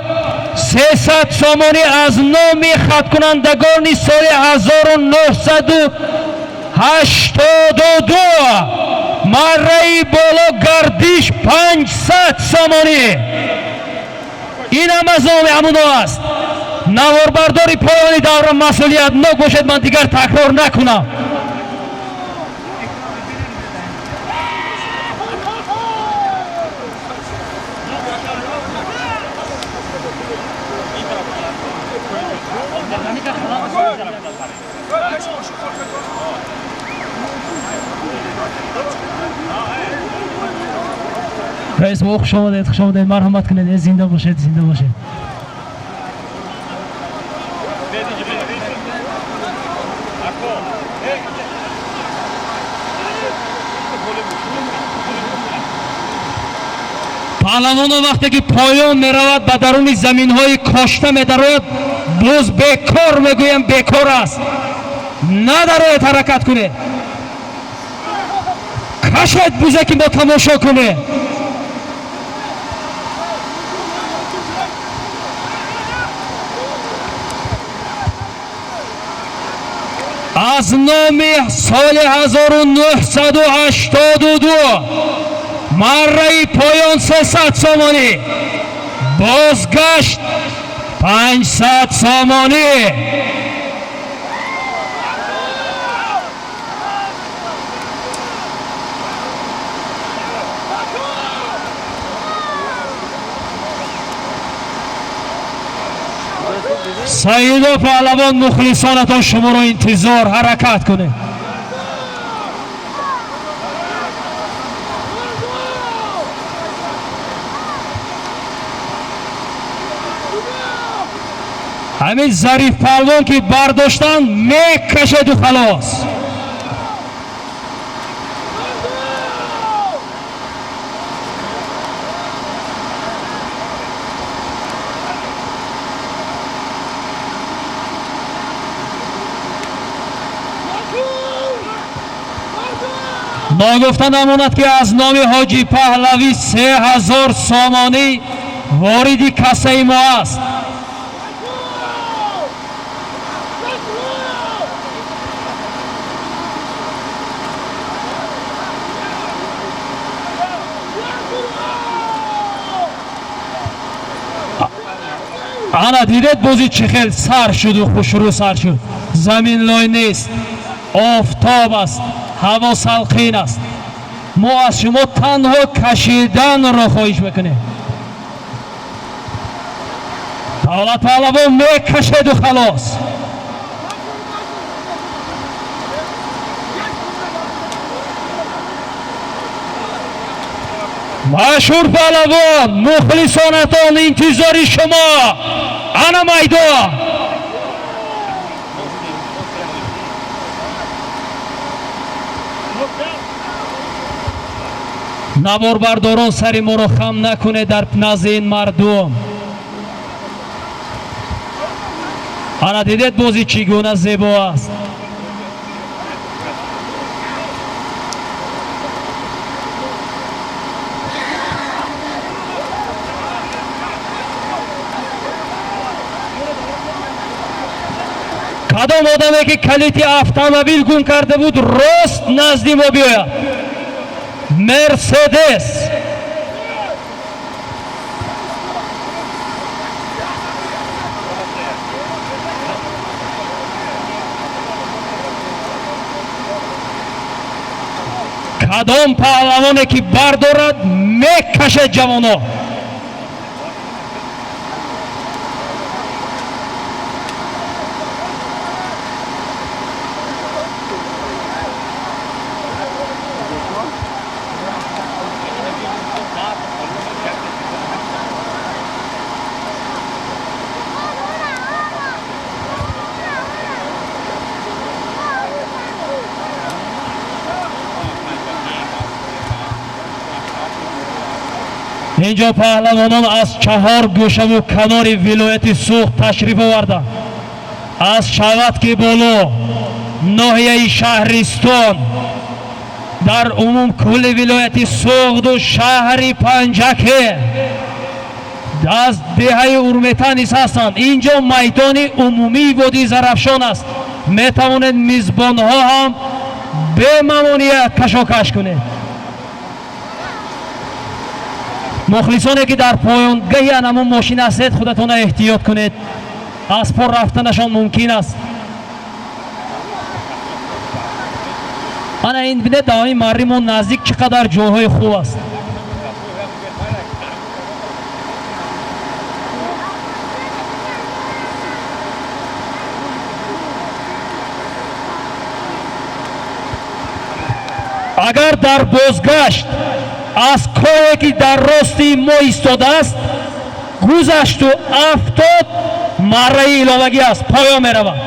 300 сомонӣ аз номи хаткунандагони соли 1982, марраи боло гардиш 500 сомонӣ. Ин ҳам аз номи ҳамуно аст. Наворбардори поёни давра масъулиятнок бошед, ман дигар такрор накунам. Раис мо, хуш омадед, хуш омадед, марҳамат кунед, зинда бошед, зинда бошед. Паҳлавоно вақте ки поён меравад, ба даруни заминҳои кошта медарояд, боз бекор мегӯям, бекор аст. Надарояд, ҳаракат кунед, кашед бузе ки мо тамошо кунем. Аз номи соли 1982, марраи поён 300 сомонӣ, бозгашт 500 сомонӣ. Саидо паҳлавон, мухлисонатон шуморо интизор, ҳаракат кунед. Ҳамин Зариф паҳлавон ки бардоштан, мекашеду халос. Ногуфта намонад, ки аз номи Ҳоҷи Паҳлавӣ 3000 сомонӣ вориди кассаи мо аст. Ана дидед, бозӣ чӣ хел сар шуду хушрӯ сар шуд. Замин лой нест, офтоб аст, ҳаво салқин аст. Мо аз шумо танҳо кашиданро хоҳиш мекунем. Давлат паҳлавон мекашеду халос. Машҳур паҳлавон, мухлисонатон интизори шумо. Ана майдон. Наворбардорон, сари моро хам накунед дар назди ин мардум. Ана дидед, бозӣ чӣ гуна зебо аст. Кадом одаме ки калити автомобил гум карда буд, рост назди мо биёяд. Мерседес. Кадом паҳлавоне ки бардорад, мекашад ҷавоно. Инҷо паҳлавонон аз чаҳор гӯшаву канори вилояти Суғд ташриф оварданд. Аз Шаватки боло, ноҳияи Шаҳристон, дар умум кулли вилояти Суғду шаҳри Панҷаке, аз деҳаи Урмета низ ҳастанд. Инҷо майдони умумии водии Зарафшон аст. Метавонед мизбонҳо ҳам бемамоният кашокаш кунед. Мухлисоне ки дар поёнгаҳи анамун мошин ҳастед, худатонро эҳтиёт кунед, аз по рафтанашон мумкин аст. Ана ин бинед, давоми марри мо наздик чӣ қадар ҷойҳои хуб аст. Агар дар бозгашт аз кое ки дар рости мо истодааст гузашту афтод, марраи иловагӣ аст, поён меравад.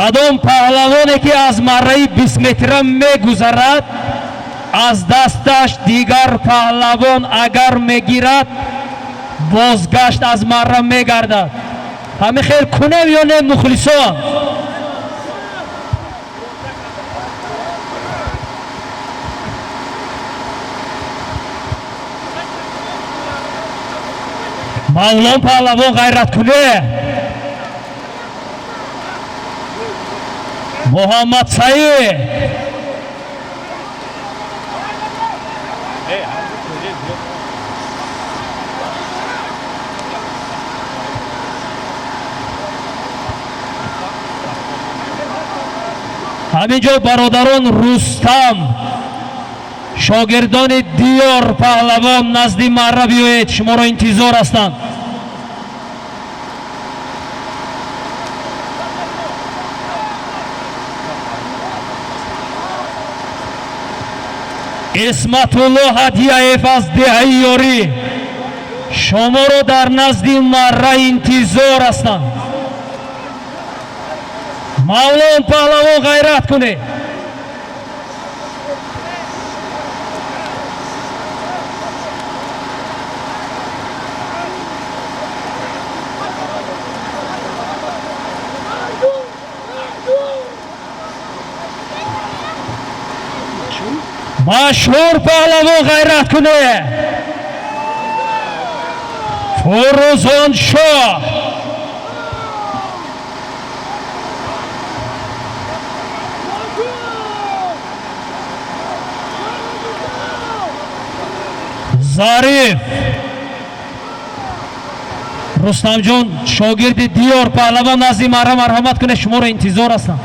Кадом паҳлавоне ки аз марраи бистметра мегузарад, аз дасташ дигар паҳлавон агар мегирад, бозгашт аз марра мегардад. Ҳамин хел кунем ё не, мухлисон? Мавлон паҳлавон ғайрат куне. Муҳаммад Саид. Ҳамин ҷо бародарон Рустам, шогирдони Диёр паҳлавон назди марра биёед, шуморо интизор ҳастанд. Исматулло Ҳадияев аз деҳаи Ёрӣ, шуморо дар назди марра интизор ҳастанд. Мавлон паҳлавон ғайрат кунед. Машҳур паҳлавон ғайрат кунед. Фурӯзоншоҳ. Зариф. Рустамҷон, шогирди Диёр паҳлавон назди марра марҳамат кунед, шуморо интизор ҳастам.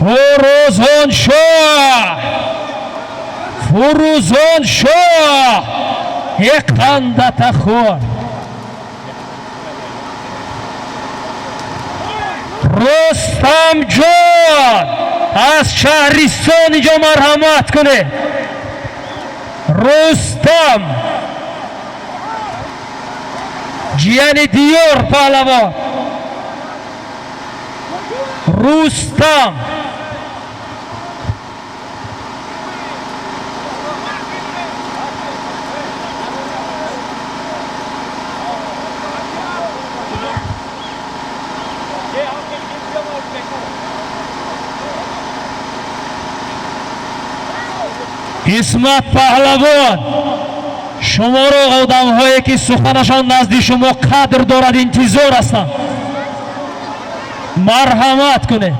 Фурӯзоншоҳ, Фурӯзоншоҳ, иқандата хӯр. Рустамҷон аз шаҳристон инҷо марҳамат кунед. Рустам ҷияни Диёр паҳлавон. Рустам Исмат паҳлавон, шуморо одамҳое ки суханашон назди шумо қадр дорад интизор ҳастанд. Марҳамат кунед.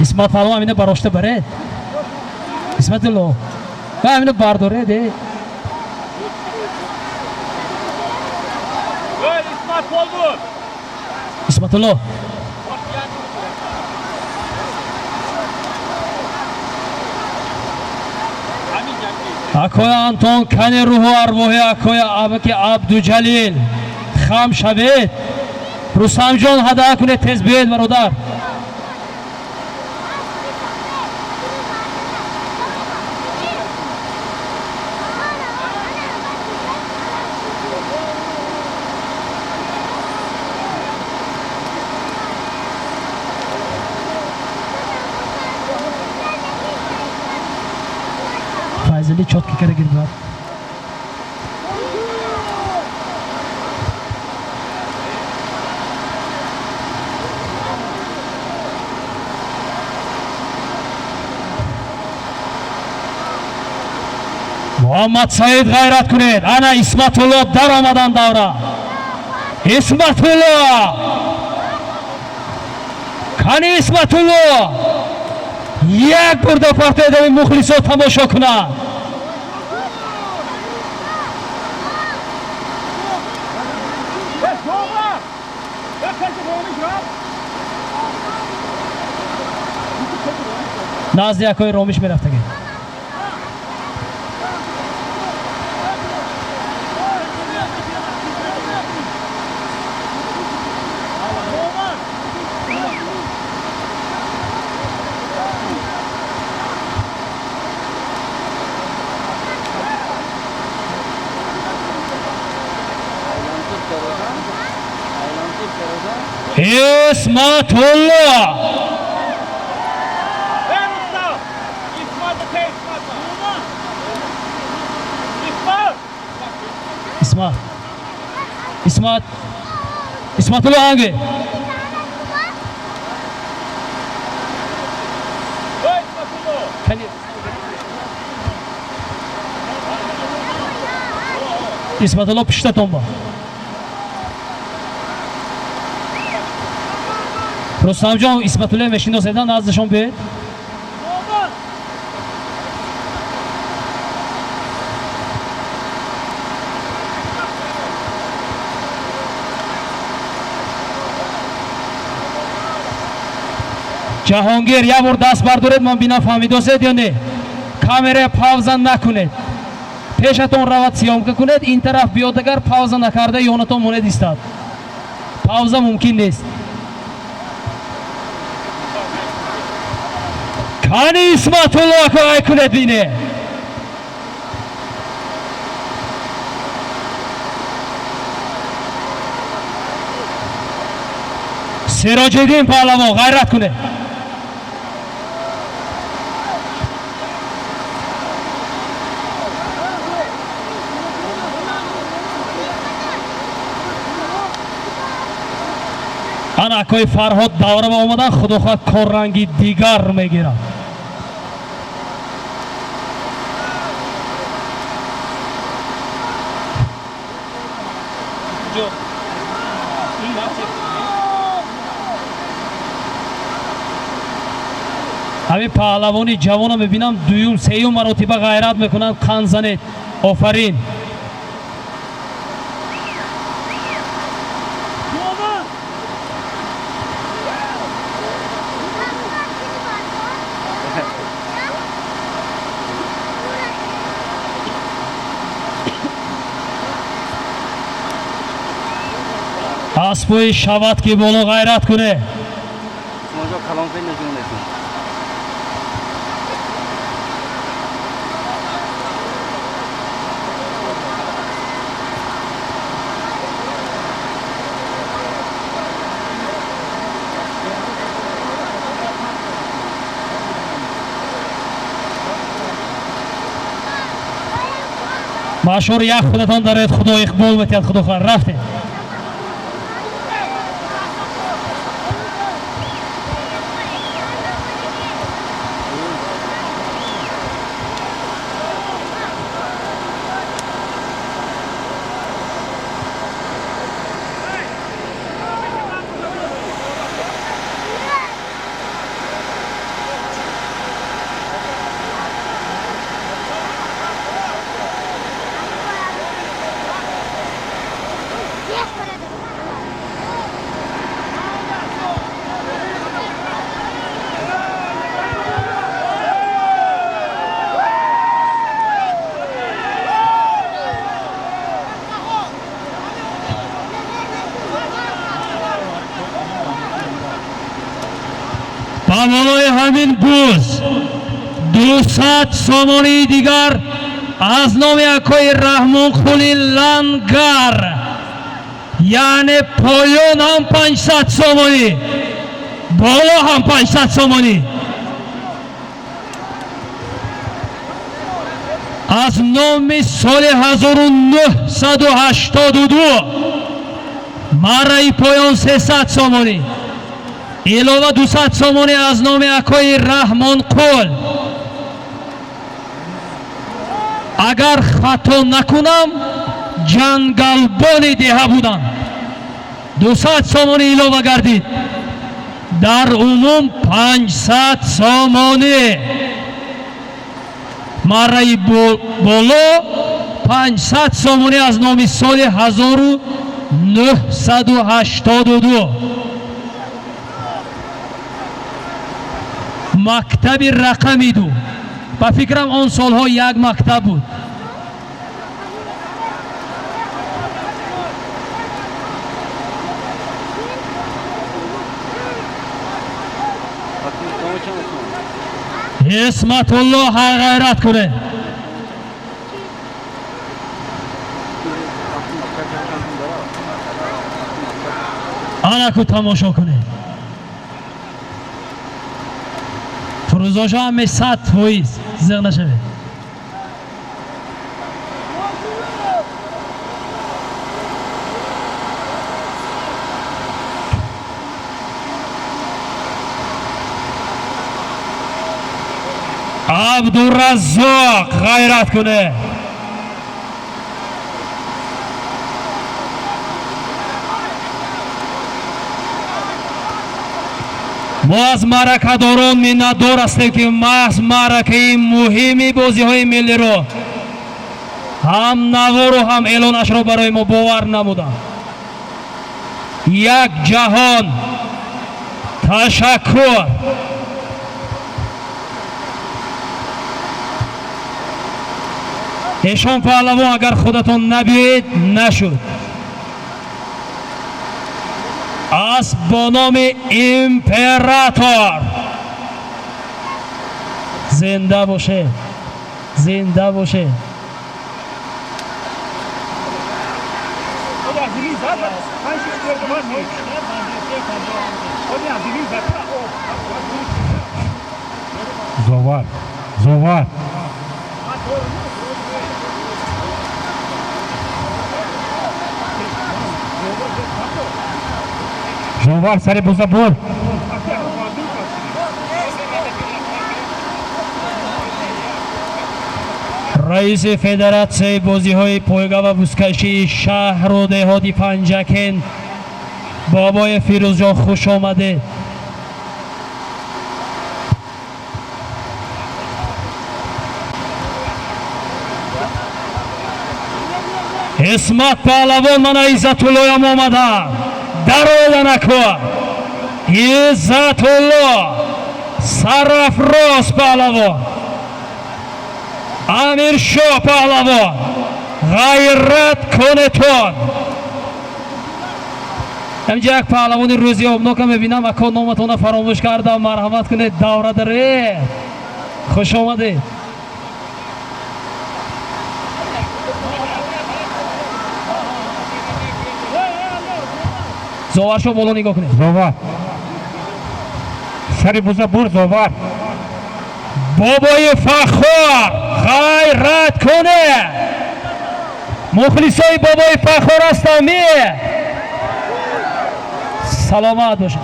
Исмат паҳлавон, ҳамина барошта баред. Исматулло, ва ҳамина бардоред. Исматулло, акоя Антон, кани рӯҳу арвоҳи акоя абаки Абдуҷалил хам шавед. Рустамҷон, ҳада кунед, тез биёед, бародар. Файзали чётко кара гирбар. Муҳаммад Саид, ғайрат кунед. Ана Исматулло даромадан давра. Исматулло, кани Исматулло, як бурда партоедами, мухлисо тамошо кунанд. Назди якои Ромиш мерафтагӣ. Исматулло, Исмат, Исмат, Исматулло, анги Исматулло, пуштатон ба. Рустамҷон, Исматулло мешиноседа, наздашон биёед. Ҷаҳонгир, як бор даст бардоред, ман бинам фаҳмидосед ё не. Камера пауза накунед. Пешатон равад, съёмка кунед, ин тараф биёд, агар пауза накарда ёнатон монед истад. Пауза мумкин нест. Кани Исматулло акай кунед бине. Сироҷиддин паҳлавон ғайрат кунед. Ана акои Фарҳод давра ба омадан, худо хоҳад корранги дигар мегирад. Ҳамин паҳлавони ҷавонро мебинам, дуюм, сеюм маротиба ғайрат мекунанд, қанд занед. Офарин. Аспои шавад ки боло ғайрат куне. Машур як худатон даред, худо иқбол метиҳад, худо хоҳад. Рафтем. Ба болои ҳамин буз 200 сомонии дигар аз номи акои Раҳмонқули Лангар, яъне поён ҳам 500 сомонӣ, боло ҳам 500 сомонӣ. Аз номи соли 1982 марраи поён 300 сомонӣ, илова 200 сомонӣ аз номи акои Раҳмонқул. Агар хато накунам, ҷангалбони деҳа буданд. 200 сомонӣ илова гардид. Дар умум 500 сомонӣ. Марраи боло 500 сомонӣ аз номи соли 1982. Мактаби рақами 2. Ба фикрам он солҳо як мактаб буд. Исматулло ғайрат кунед. Анаку тамошо кунед. Фурӯзоша ҳаме 100% зиқ нашавед. Абдураззоқ ғайрат кунед. Мо аз маъракадорон миннатдор ҳастем, ки маҳз маъракаи муҳими бозиҳои миллиро ҳам навору ҳам эълонашро барои мо бовар намуданд. Як ҷаҳон ташаккур. Эшон паҳлавон, агар худатон набиёед, нашуд. Асп бо номи Император. Зинда бошед, зинда бошед. Зовар, Зовар. Зовар, сари буза бур. Раиси федератсияи бозиҳои пойга ва бузкашии шаҳру деҳоти Панҷакент бобои Фирӯзҷон, хуш омадед. Исмат паҳлавон, мана Иззатуллоям омадам, дарояда нако. Иззатулло Сарафроз паҳлавон, Амиршо паҳлавон, ғайрат кунетон. Ҳаминҷа як паҳлавони рӯзи обнока мебинам, ако, номатона фаромӯш кардам, марҳамат кунед, давра даред, хуш омадед. Зоваршо, боло нигоҳ кунед. Зовар, сари буза бур, Зовар. Бобои Фахор, ғайрат кунед. Мухлисои бобои Фахор ҳастам, ми саломат бошед.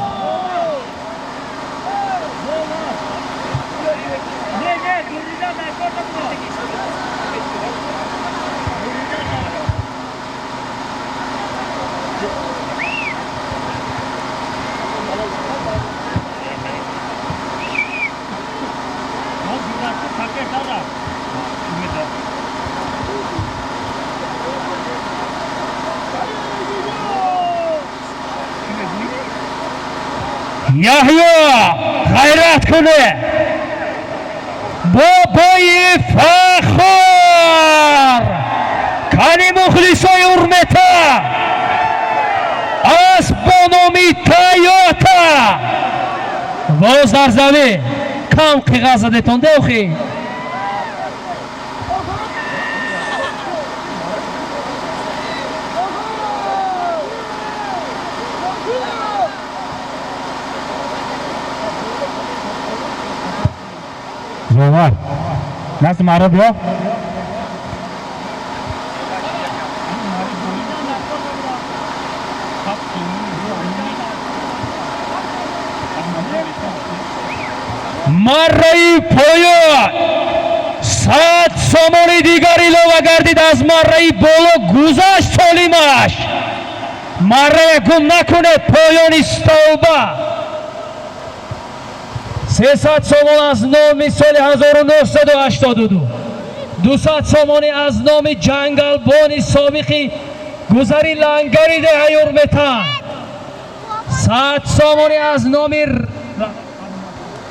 Яҳё, ғайрат куне. Бобои Фахор, кани мухлисои Урмета? Асп бо номи Тойота, боз дар замин. Кам қиғаз задетон деохи. Зовар, назди маро биё. Марраи поён 100 сомони дигар илова гардид, аз марраи боло гузашт солимаш. Маррая гум накунед, поёни столба. 300 сомон аз номи соли 1982, 200 сомонӣ аз номи ҷангалбони собиқи гузари Лангари деҳаи Урметан, 100 сомонӣ аз номи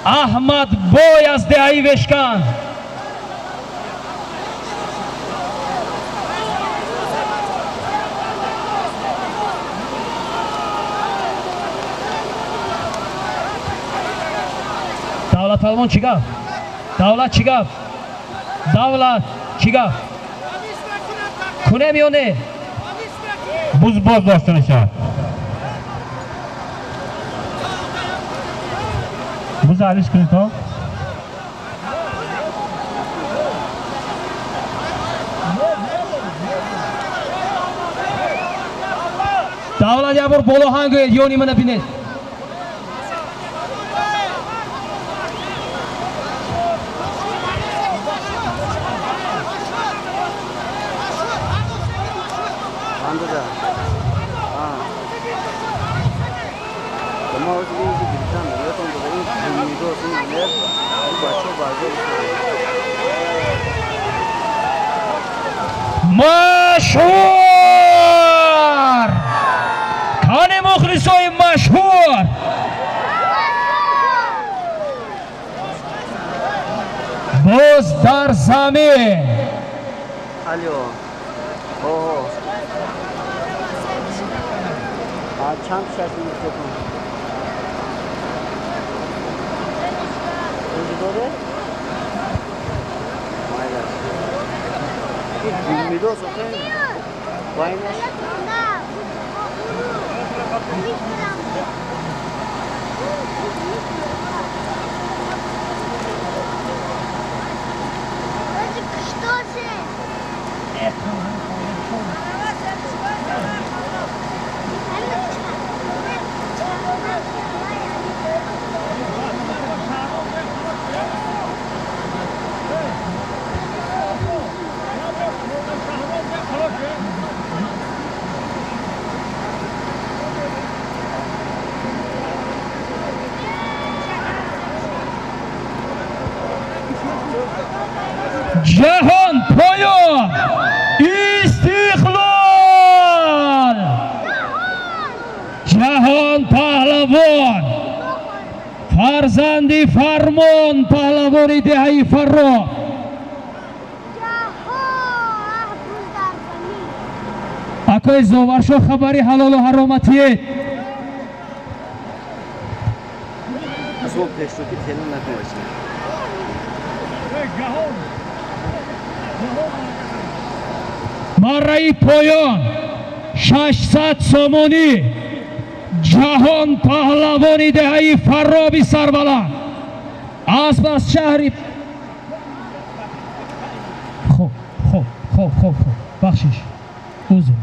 Аҳмадбой аз деҳаи Вешкан. Давлат палвон, чӣ гап? Давлат, чӣ гап? Давлат, чӣ гап? Кунем ё не? Буз боз дошта мешавад. Буз алиш кунед то. Давлат, як бор боло ҳанг гӯед, ёни мана бинед. Машҳур, кани мухлисои машҳур? Боз дар замин. Алло. Ого. А чанд шаш минутатон? Рӯзи доде? Майдаш. Ин охе? Вайнаш? Ҷаҳон поён Истиқлол, Ҷаҳон паҳлавон, фарзанди Фармон паҳлавони деҳаи Фарроҳ. Акои Зоваршо, хабари ҳалолу ҳароматиед. Асмо пешроки тело накун. Марраи поён 600 сомонӣ, Ҷаҳон паҳлавони деҳаи Фарроби сарбаланд, асп аз шаҳри хоб хоб хоб хоб хоб, бахшиш, узр.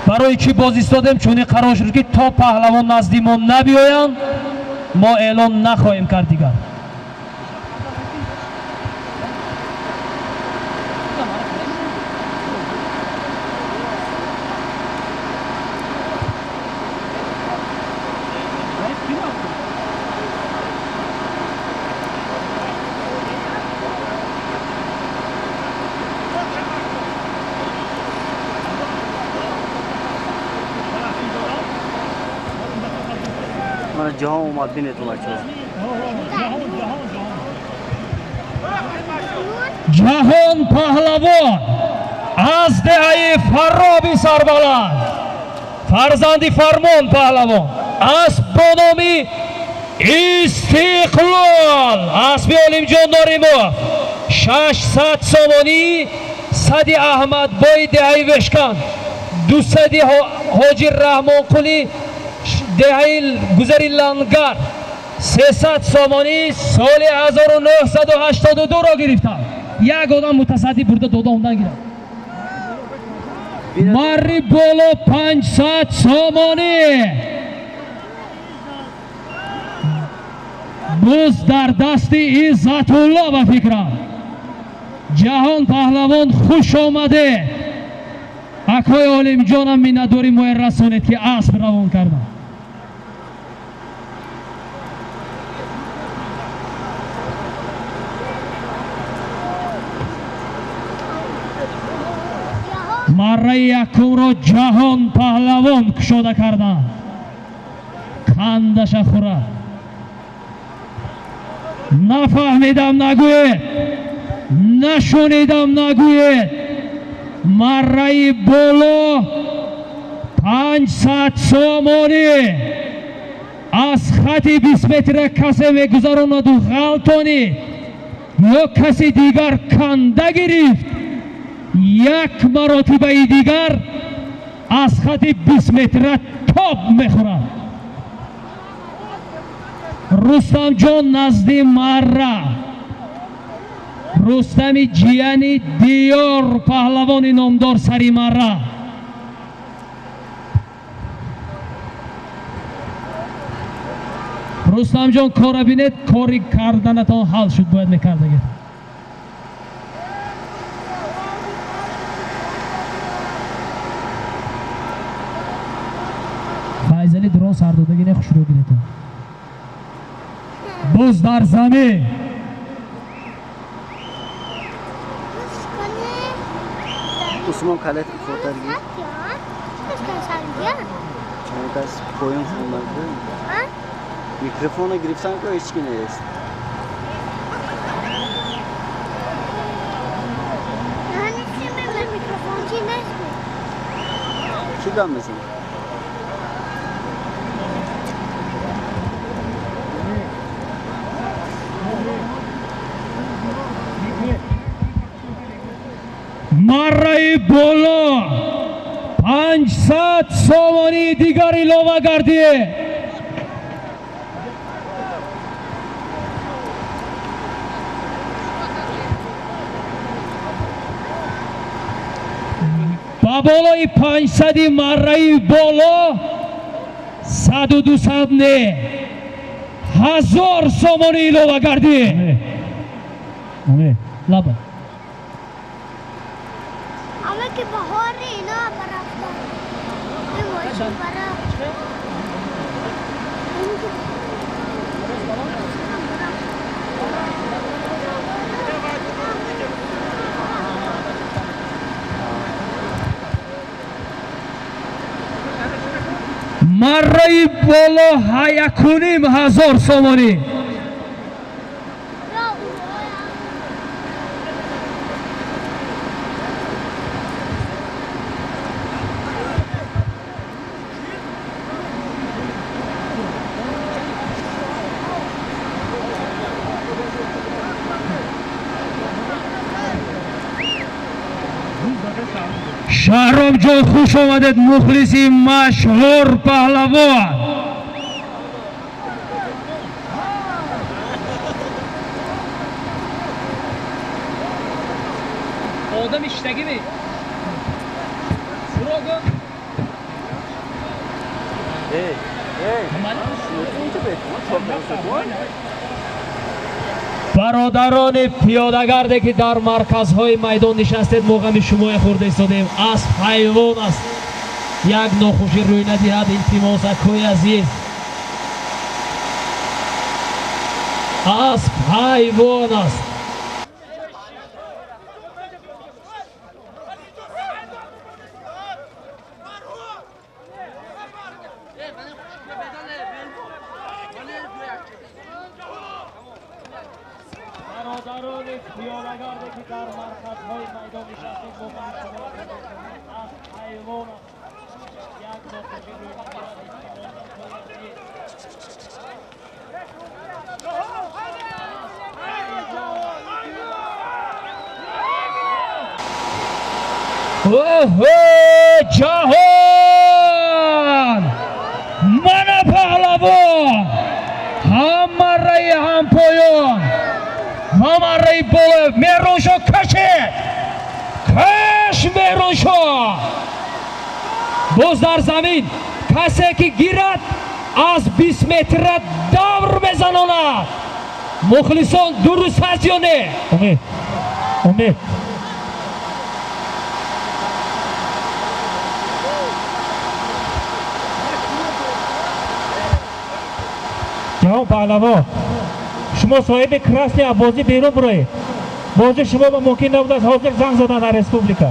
Барои чӣ боз истодем? Чунин қарор шуд, ки то паҳлавон назди мо набиёянд, мо эълон нахоҳем кард дигар. Ҷаҳон омад, бинетон бачаҳо. Ҷаҳон паҳлавон аз деҳаи Фарроби сарбаланд, фарзанди Фармон паҳлавон, асп бо номи Истиқлол, аспи Олимҷон Норимов, 600 сомонӣ, сади Аҳмадбои деҳаи Вешканд, дусади Ҳоҷи Раҳмонқули деҳаи Гузари Лангар, 300 сомонӣ, соли 1982-ро гирифтам. Як одам мутасаддӣ бурда дода ондан гирад. Марри боло 500 сомонӣ. Буз дар дасти Иззатулло ба фикрам. Ҷаҳон паҳлавон, хуш омаде. Акои Олимҷонам, миннатдорӣ моя расонед, ки асп равон кардам. Марраи якумро Ҷаҳон паҳлавон кушода карданд. Қандаша хӯрад. Нафаҳмидам нагӯед, нашунидам нагӯед. Марраи боло 500 сомонӣ. Аз хати 20 метра касе мегузаронаду ғалтонӣ ё каси дигар канда гирифт, як маротибаи дигар аз хати 20 метра тоб мехӯрад. Рустамҷон назди марра, Рустами ҷияни Диёр паҳлавони номдор сари марра. Рустамҷон, кора бинед, кори карданатон ҳал шуд, бояд мекардагед. Файзали дрон сардодагӣ не, хушрӯ гиретон. Буз дар замин. Усмон калет фотар гир. Чанд кас поён хондан. Микрофонро гирифтан ко ҳеч ки нест. Чӣ гап мезанӣ? Марраи боло 500 сомонии дигар илова гардид. Ба болои 500 марраи боло саду дусад не, 1000 сомонӣ илова гардид. Лаба. Ама ки баҳори ино барафтан. Марраи боло 1500 сомонӣ. Шаҳромҷон, хуш омадед, мухлиси машҳур паҳлавон. Одами иштагӣ ми? Сурогу? Эй, эй. Бародарони пиёдагарде ки дар марказҳои майдон нишастед, мо ғами шумоя хӯрда истодем. Асп ҳайвон аст, як нохушӣ рӯй надиҳад, илтимосакҳои азиз. Асп ҳайвон аст. Бародарони пиёдагарде ки дар марказҳои майдон нишастед, мо ғами шумоя хӯрда истодем. Асп ҳайвон аст, як нохушӣ рӯй надиҳад, илтимосакҳои азиз. Оҳо, ҷаҳон! Мана паҳлавон! Ҳам марраи ҳампоён, ҳам марраи боло. Меҳроншо кашед! Каш, Меҳроншо! Боз дар замин касе ки гирад, аз 20 метра давр мезанонад. Мухлисон, дуруст ҳаст ё не? Умед, умед. Ҷаҳон паҳлавон, шумо соҳиби красный аз бозӣ берун бироед. Бозӣ шумо ба мумкин набудааст, ҳозир занг задан дар республика.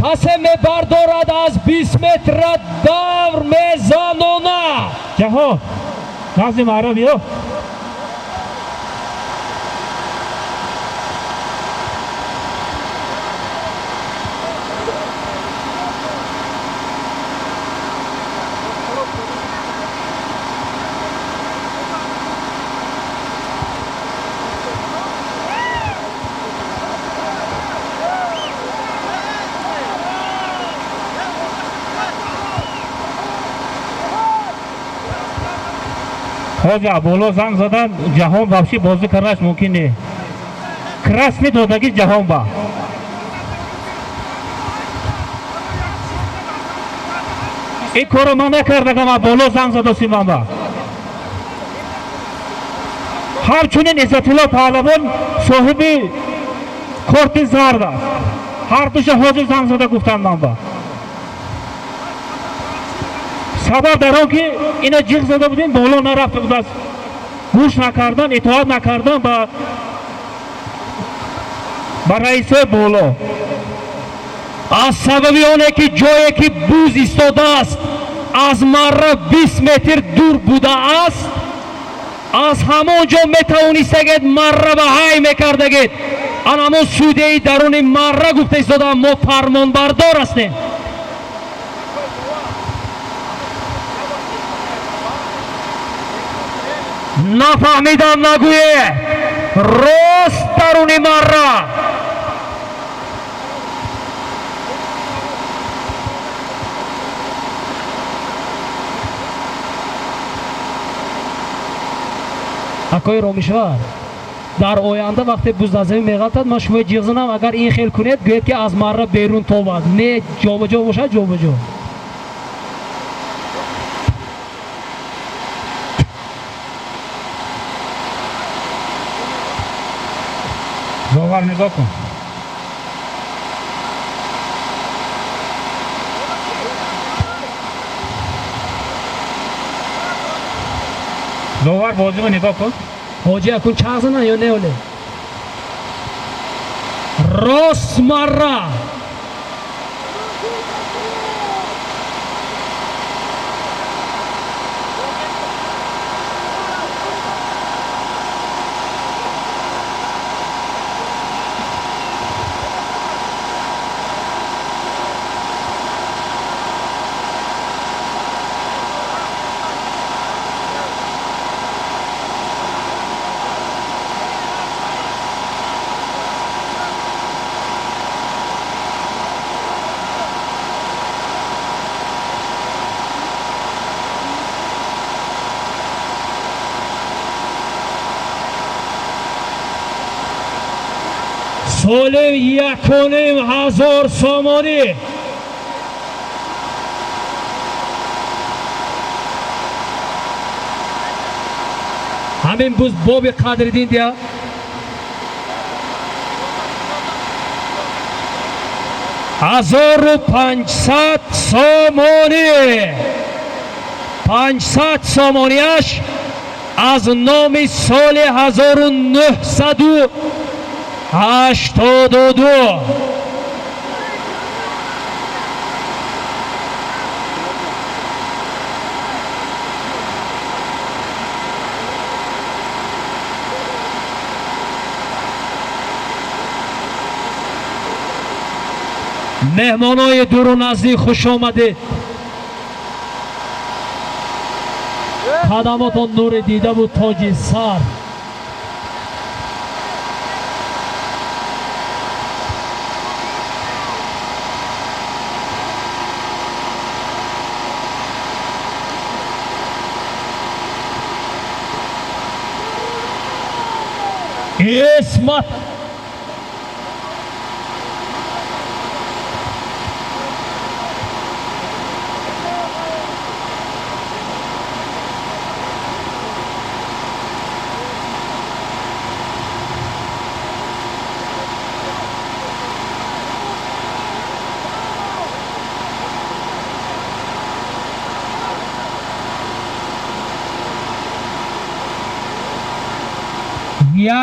Касе мебардорад, аз 20 метра давр мезанонад. Ҷаҳон, назди маҳрам биё. Ҳозир боло занг задан, ҷаҳон вообще бозӣ карданаш мумкин не. Красный додагӣ ҷаҳон ба. Ин корро ман накардагам, а боло занг задоси ман ба. Ҳамчунин Иззатулло паҳлавон соҳиби корти зард аст. Ҳар душа ҳозир занг зада гуфтанд ман ба. Сабаб дар он ки ина ҷиғ зада будем, боло нарафта будааст. Гӯш накардан, итоат накардан ба раисои боло. Аз сабаби оне ки ҷое ки буз истодааст, аз марра 20 метр дур будааст, аз ҳамон ҷо метавонистагед марра ба ҳай мекардагед. Ан ҳамон судяи даруни марра гуфта истодаам, мо фармонбардор ҳастем. Нафаҳмидам нагӯе, рост даруни марра. Акои Ромишвар, дар оянда вақте буз дар замин меғалтад, ман шумои ҷиғ занам, агар ин хел кунед, гӯед ки аз марра берун тобад. Не, ҷобаҷо бошад, ҷобаҷо. Довар нигоҳ кун. Довар бозиро нигоҳ кун. Ҳоҷи, акун чағ занан ё не оле? Рост марра. Соли 1500 сомонӣ. Ҳамин буз боби Қадриддин дия. 1500 сомонӣ. 500 сомониаш аз номи соли 1982. Меҳмонои дуру наздик, хуш омадед. Қадамотон нури дидаву тоҷи сар. Исмат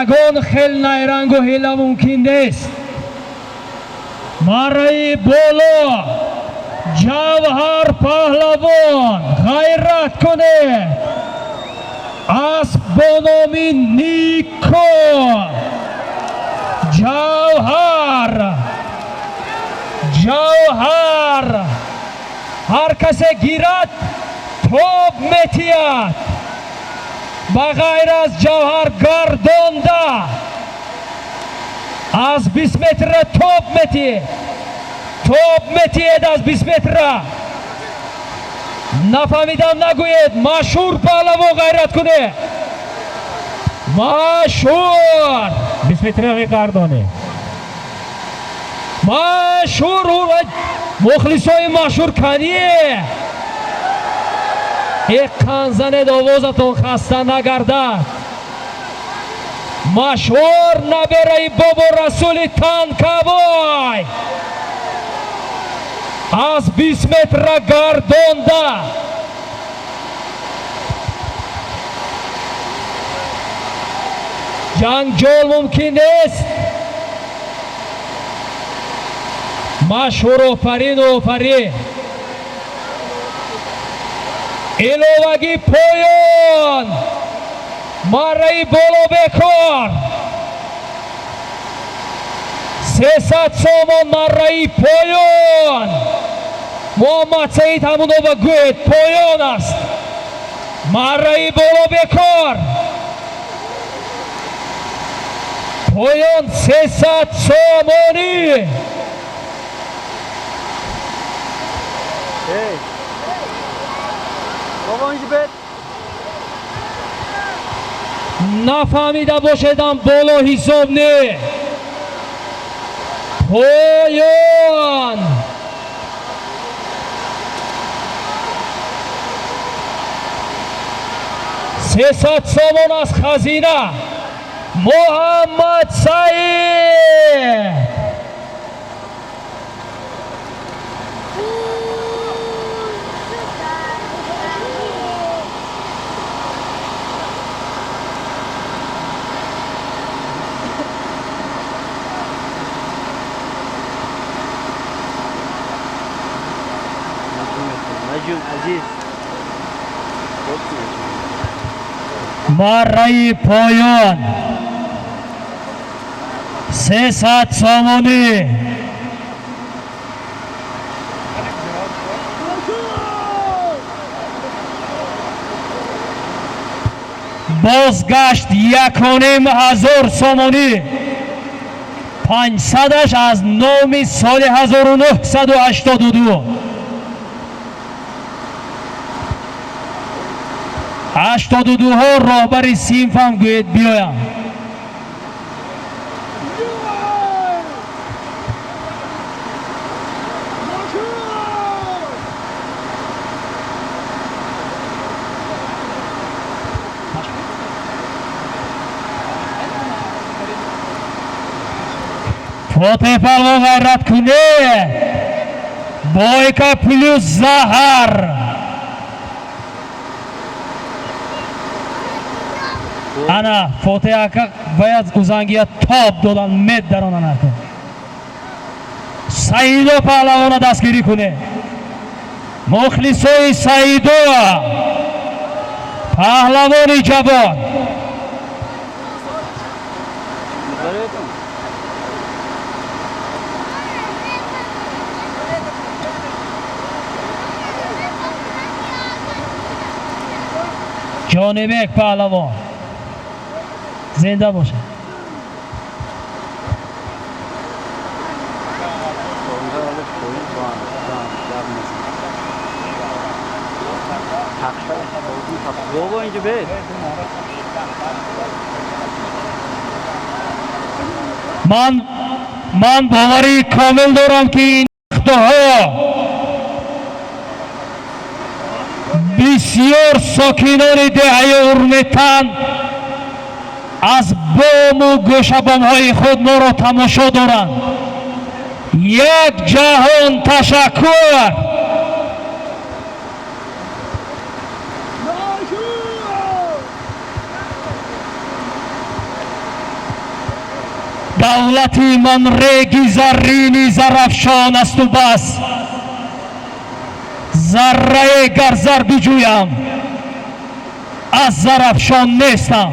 ягон хел найрангу ҳила мумкин нест. Марраи боло Ҷавҳар Паҳлавон, ғайрат кунед. Асп бо номи Нико. Ҷавҳар, Ҷавҳар, ҳар касе гирад тоб метиҳад. Ба ғайр аз Ҷавҳар гардонда аз 20 метра тоб метиҳед, тоб метиҳед аз 20 метра. Нафаҳмидам нагӯед. Машҳур паҳлавон, ғайрат кунед. Машҳур 20 метра мегардонед. Машҳур, мухлисои машҳур кание. Эққан занед, овозатон хаста нагардад. Машҳур набераи бобо Расули Танкабой аз 20 метра гардонда. Ҷанҷол мумкин нест. Машҳур офарину офарин. Иловагӣ поён, марраи боло бекор, 300 сомон марраи поён. Муҳаммад Саид, ҳамунова гӯед, поён аст. Марраи боло бекор, поён 300 сомонӣ. Эй! Бобо инҷи бед. Нафаҳмида бошедам, боло ҳисоб не, поён. 300 сомон аз хазина. Муҳаммад Саид. Наҷум азиз. Марраи поён 300 сомонӣ. Бозгашт 1500 сомонӣ, 500-аш аз номи соли 1982. 82-ҳо роҳбари синфам гӯед биёям. Фотеҳ палвон, ғайрат куне, бойка плюс заҳар. Ана Фотеҳ ака бояд узангия тоб додан, мед даронан ака. Саидо паҳлавона дастгирӣ куне. Мухлисои Саидо, паҳлавони ҷавон. Ҷонибек паҳлавон зинда бошад. Бобо инҷи бед. Ман боварии комил дорам, ки ин нуқтаҳо бисёр сокинони деҳаи Урметан аз бому гӯшабомҳои худ моро тамошо доранд. Як ҷаҳон ташаккур. Давлати ман реги заррини Зарафшон асту бас, заррае гар зар биҷӯям, аз Зарафшон нестам.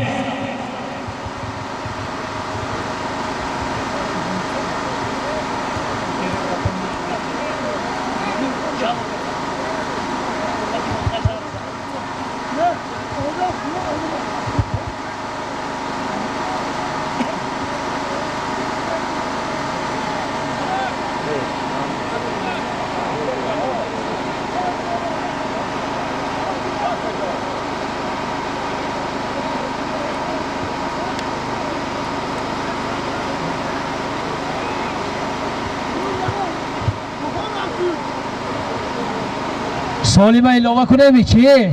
Солима илова кунем чи?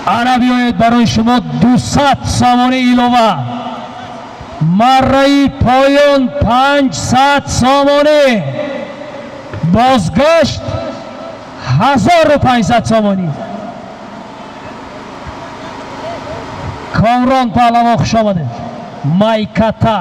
Ана биёед, барои шумо 200 сомонӣ илова. Марраи поён 500 сомонӣ, бозгашт 1500 сомонӣ. Комрон паҳлавон, хуш омадед. Майката.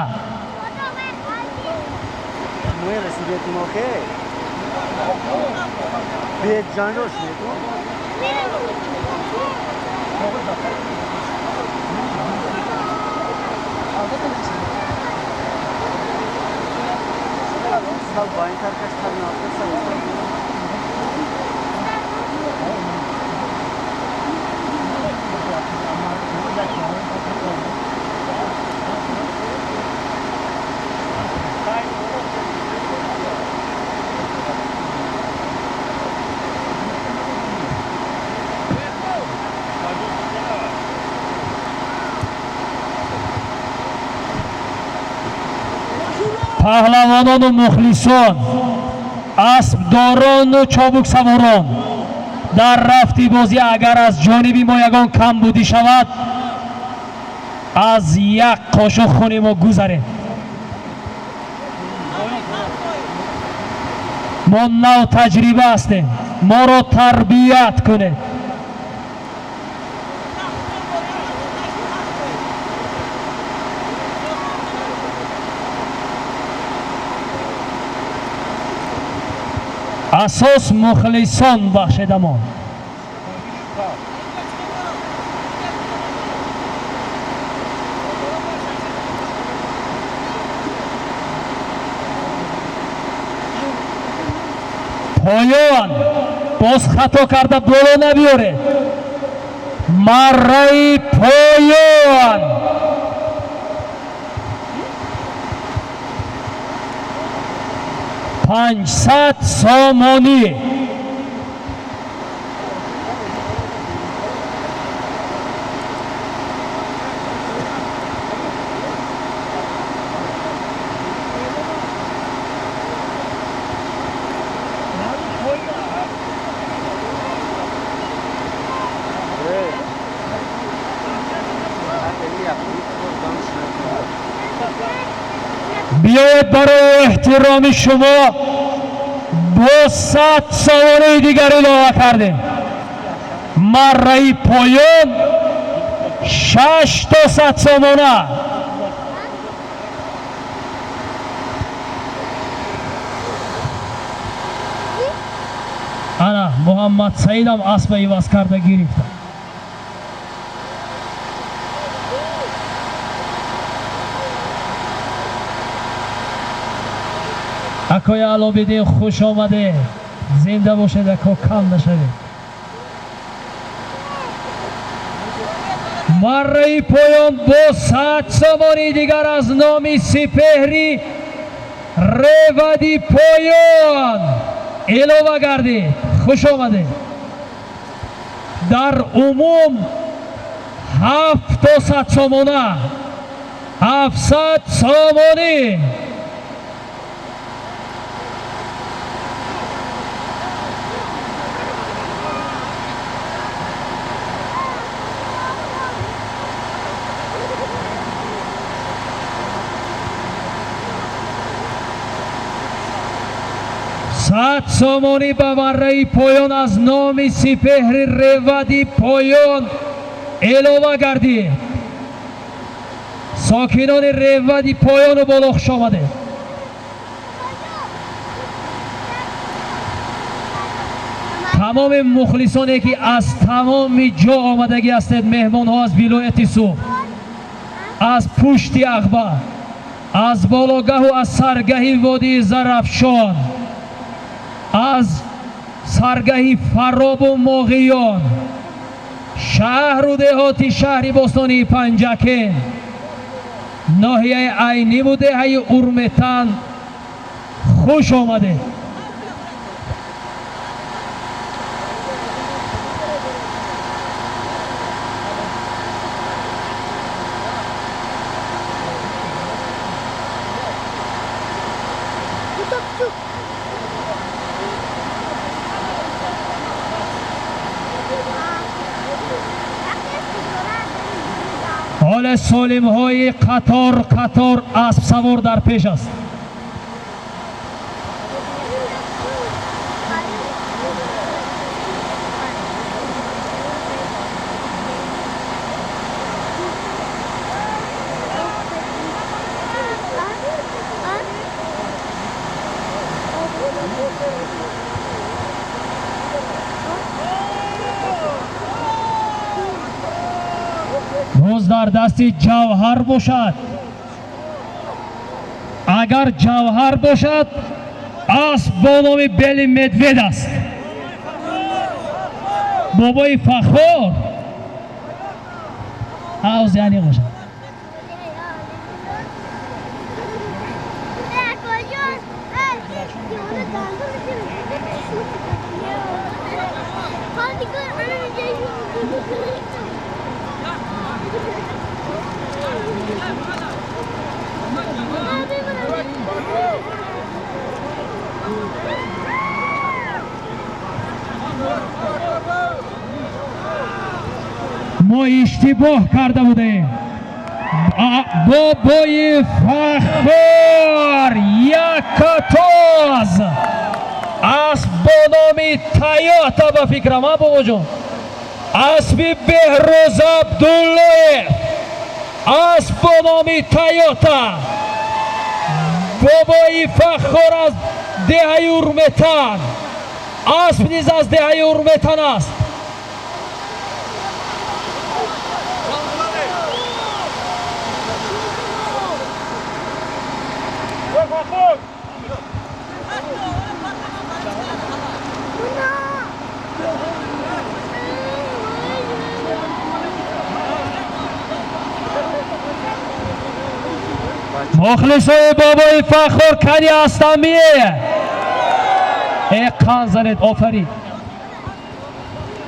Паҳлавонону мухлисон, аспдорону чобуксаворон, дар рафти бозӣ агар аз ҷониби мо ягон камбудӣ шавад, аз як қошуқ хуни мо гузаред. Мо навтаҷриба ҳастем, моро тарбият кунед. Асос мухлисон бахшедамон. Поён боз хато карда боло набиёред. Марраи поён. 500 сомонӣ. Биёед барои эҳтироми шумо бо 100 сомонаи дигар илова кардем. Марраи поён 6 то 100 сомона. Ана Муҳаммад Саидам аспа иваз карда гирифта. Акои Алобидин, хуш омадед. Зинда бошед, ако, кам нашавед. Марраи поён бо 100 сомони дигар аз номи Сипеҳри Ревади поён илова гардид. Хуш омадед. Дар умум 7 то 100 сомона. 700 сомонӣ. 100 сомонӣ ба марраи поён аз номи Сипеҳри Ревади поён илова гардид. Сокинони Ревади поёну боло хуш омадед. Тамоми мухлисоне ки аз тамоми ҷо омадагӣ ҳастед, меҳмонҳо аз вилояти Суғд, аз пушти Ағба, аз бологаҳу аз саргаҳи водии Зарафшон, аз саргаҳи Фаробу Моғиён, шаҳру деҳоти шаҳри бостонии Панҷакент, ноҳияи Айниву деҳаи Урметан, хуш омадед. Ҳоле солимҳои қатор қатор аспсавор дар пеш аст. Дар дасти Ҷавҳар бошад. Агар Ҷавҳар бошад, асп бо номи Бели Медвед аст. Бобои Фаххор ҳавз яъне бошад. Мо иштибоҳ карда будаем. Бобои Фаххор якатоз асп бо номи Тойота, ба фикрам, а бобоҷон, аспи Беҳрӯз Абдуллоев, асп бо номи Тойота. Бобои Фаххор аз деҳаи Урметан, асп низ аз деҳаи Урметан аст. Мухлисои бобои Фаххор кани ҳастамие? Э, қан занед, офарин.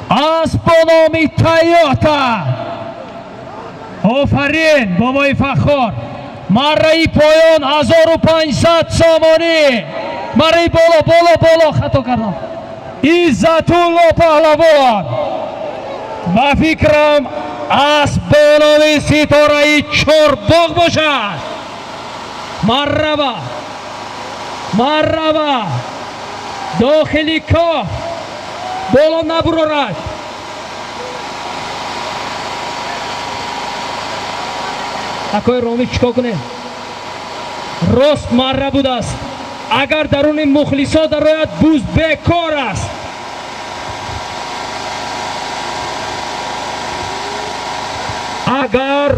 Асп бо номи Тойота. Офарин, бобои Фаххор. Марраи поён 1500 сомонӣ. Марраи боло, боло, боло, хато кардам. Иззатулло паҳлавон. Ба фикрам, асп бо номи Ситораи Чорбоғ бошад. Марраба, марраба, дохили коҳ боло набурорад. Акои Ромӣ, чикор кунем? Рост марра будааст. Агар даруни мухлисо дарояд, буз бекор аст. Агар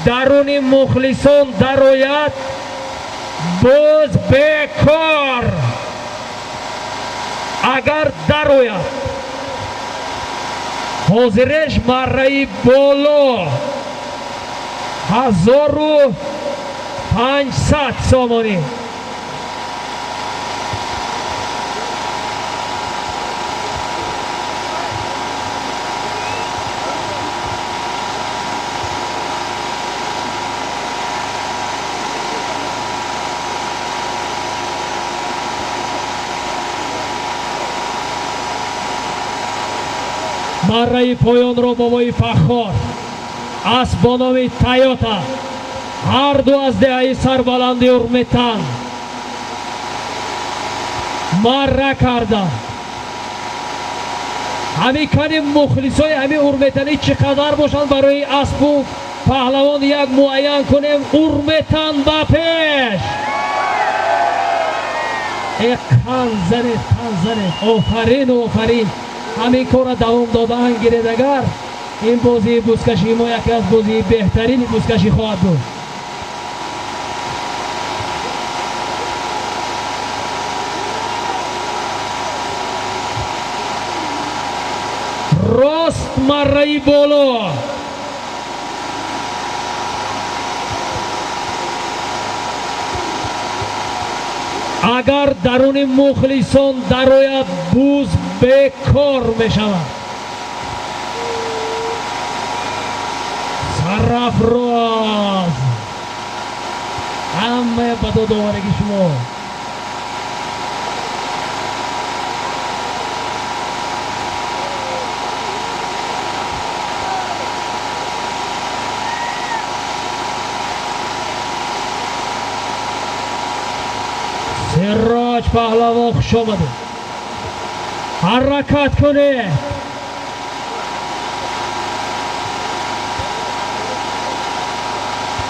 даруни мухлисон дарояд, боз бекор. Агар дарояд, ҳозиреш марраи боло 1500 сомонӣ. Марраи поёнро бобои Фаххор, асп бо номи Тойота, ҳарду аз деҳаи сарбаланди Урметан, марра карданд. Ҳамин кани мухлисои ҳамин урметанӣ чӣ қадар бошанд, барои аспу паҳлавон як муайян кунем. Урметан ба пеш! Э, қан занед, қан занед! Офарин, офарин! Ҳамин корро давом додаан гиред, агар ин бозии бузкашии мо яке аз бозии беҳтарини бузкашӣ хоҳад буд. Рост марраи боло. Агар даруни мухлисон дарояд, буз бекор мешавад. Сарафроз, ҳамаи ба додоварагии шумо. Сироҷ паҳлавон, хуш омадед. Ҳаракат кунед.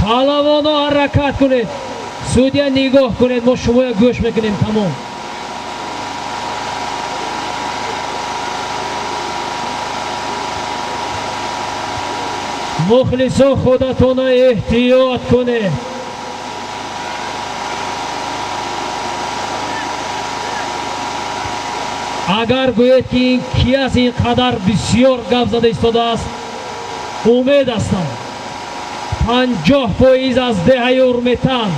Паҳлавоно, ҳаракат кунед. Судья, нигоҳ кунед, мо шумоя гӯш мекунем, тамом. Мухлисо, худатона эҳтиёт кунед. Агар гӯед, ки ин ки аст, ин қадар бисёр гап зада истодааст, умед ҳастам, 50% аз деҳаи Урметан,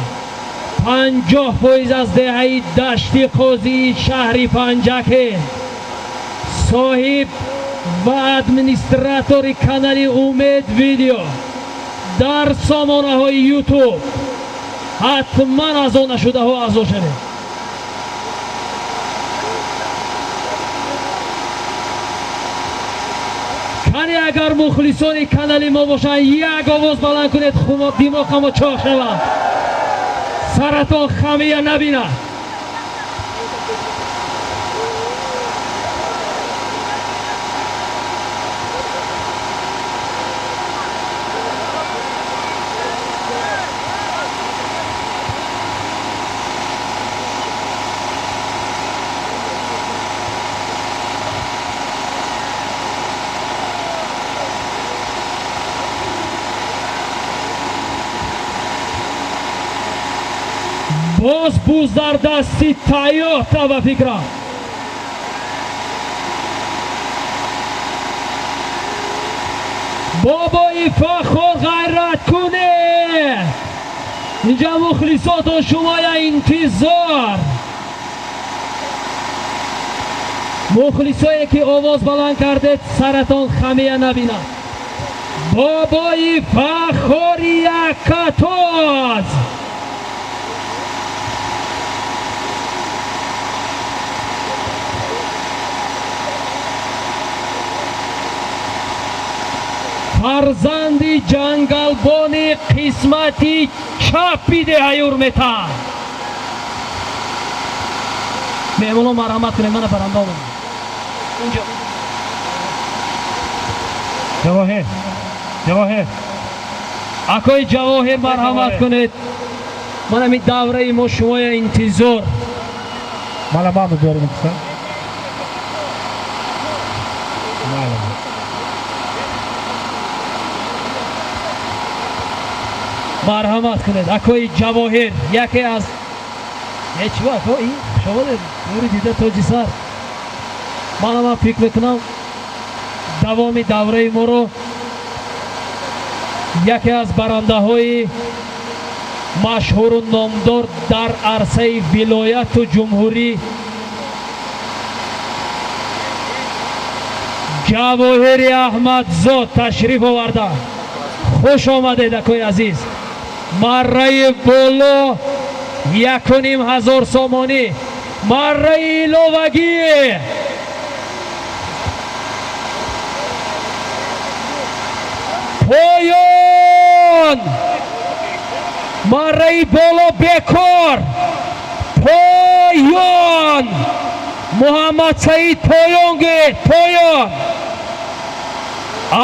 50% аз деҳаи Дашти Қозии шаҳри Панҷакент, соҳиб ва администратори канали Умед Видео дар сомонаҳои Ютуб, ҳатман аъзо нашудаҳо аъзо шавед. Кане, агар мухлисони канали мо бошанд, як овоз баланд кунед, димоғамо чоқ шавад, саратон хамия набинад. Боз буз дар дасти Тойота, ба фикрам. Бобои Фахор, ғайрат кунед, инҷа мухлисотон шумоя интизор. Мухлисое, ки овоз баланд кардед, саратон хамия набинад. Бобои Фахори якатоз. Фарзанди ҷангалбони қисмати чапи деҳаи Урметан. Меҳмонон, марҳамат кунед, мана баранда омадам. Унҷо. Ҷавоҳир, Ҷавоҳир. Акои Ҷавоҳир, марҳамат кунед. Ман ҳамин давраи мо шумоя интизор. Мана ман биёрем. Марҳамат кунед, акои Ҷавоҳир, яке аз ҳечва ако ин хушомадед, нури дида, тоҷи сар. Мана ман фикр мекунам, давоми давраи моро яке аз барандаҳои машҳуру номдор дар арсаи вилояту ҷумҳурӣ, Ҷавоҳири Аҳмадзод, ташриф оварданд. Хуш омадед, акои азиз. Марраи боло 1500 сомонӣ, марраи иловагӣ поён, марраи боло бекор, поён. Муҳаммад Саид, поён гӯед, поён.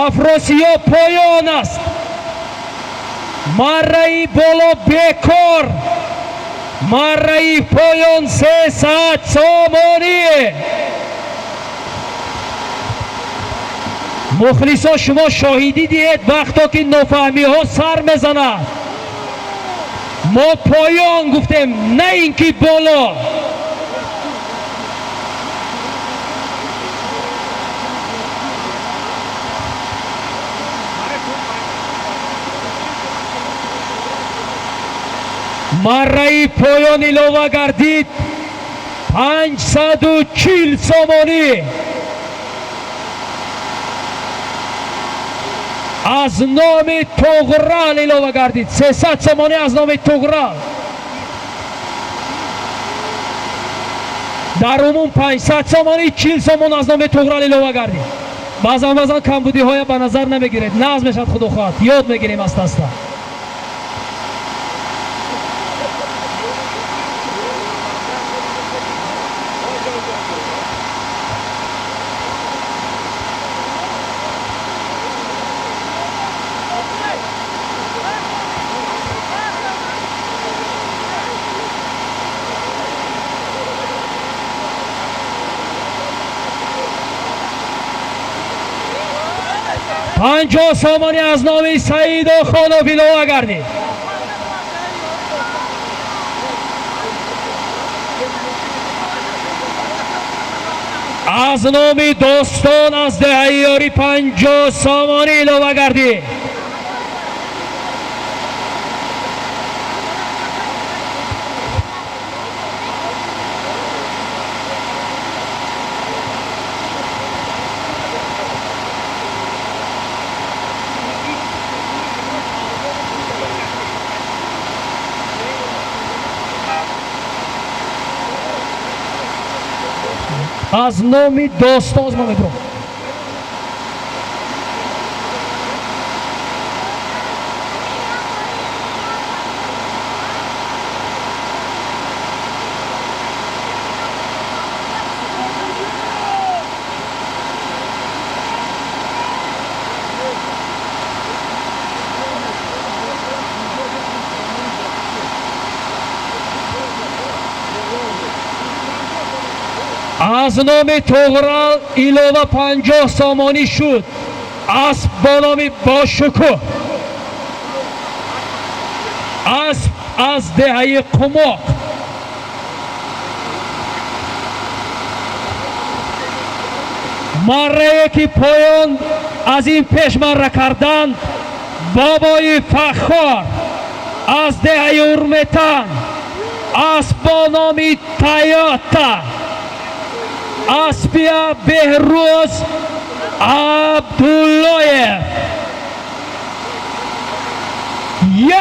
Афросиёб, поён аст. Марраи боло бекор, марраи поён 300 сомонӣ. Мухлисо, шумо шоҳидӣ диҳед, вақто ки нофаҳмиҳо сар мезанад. Мо поён гуфтем, на ин ки боло. Марраи поён илова гардид 540 сомонӣ. Аз номи Туғрал илова гардид 300 сомонӣ, аз номи Туғрал. Дар умум 500 сомонӣ, 40 сомон аз номи Туғрал илова гардид. Баъзан баъзан камбудиҳоя ба назар намегиред, нағз мешавад, худо хоҳад, ёд мегирем аста аста. 50 сомонӣ аз номи Саиду Хонов илова гардид. Аз номи Достон аз деҳаи Ёрӣ 50 сомонӣ илова гардид. Аз номи Достон ма мебурам. Аз номи Туғрал илова 50 сомонӣ шуд. Асп бо номи Бошукӯҳ, асп аз деҳаи Қумоқ. Маррае ки поён аз ин пеш марра карданд, бобои Фаххор аз деҳаи Урметан, асп бо номи Тайота, аспия Беҳрӯз Абдуллоев.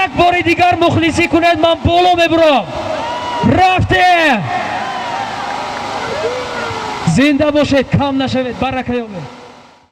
Як бори дигар мухлисӣ кунед, ман боло мебурам. Рафтем! Зинда бошед, кам нашавед, барака ёбед.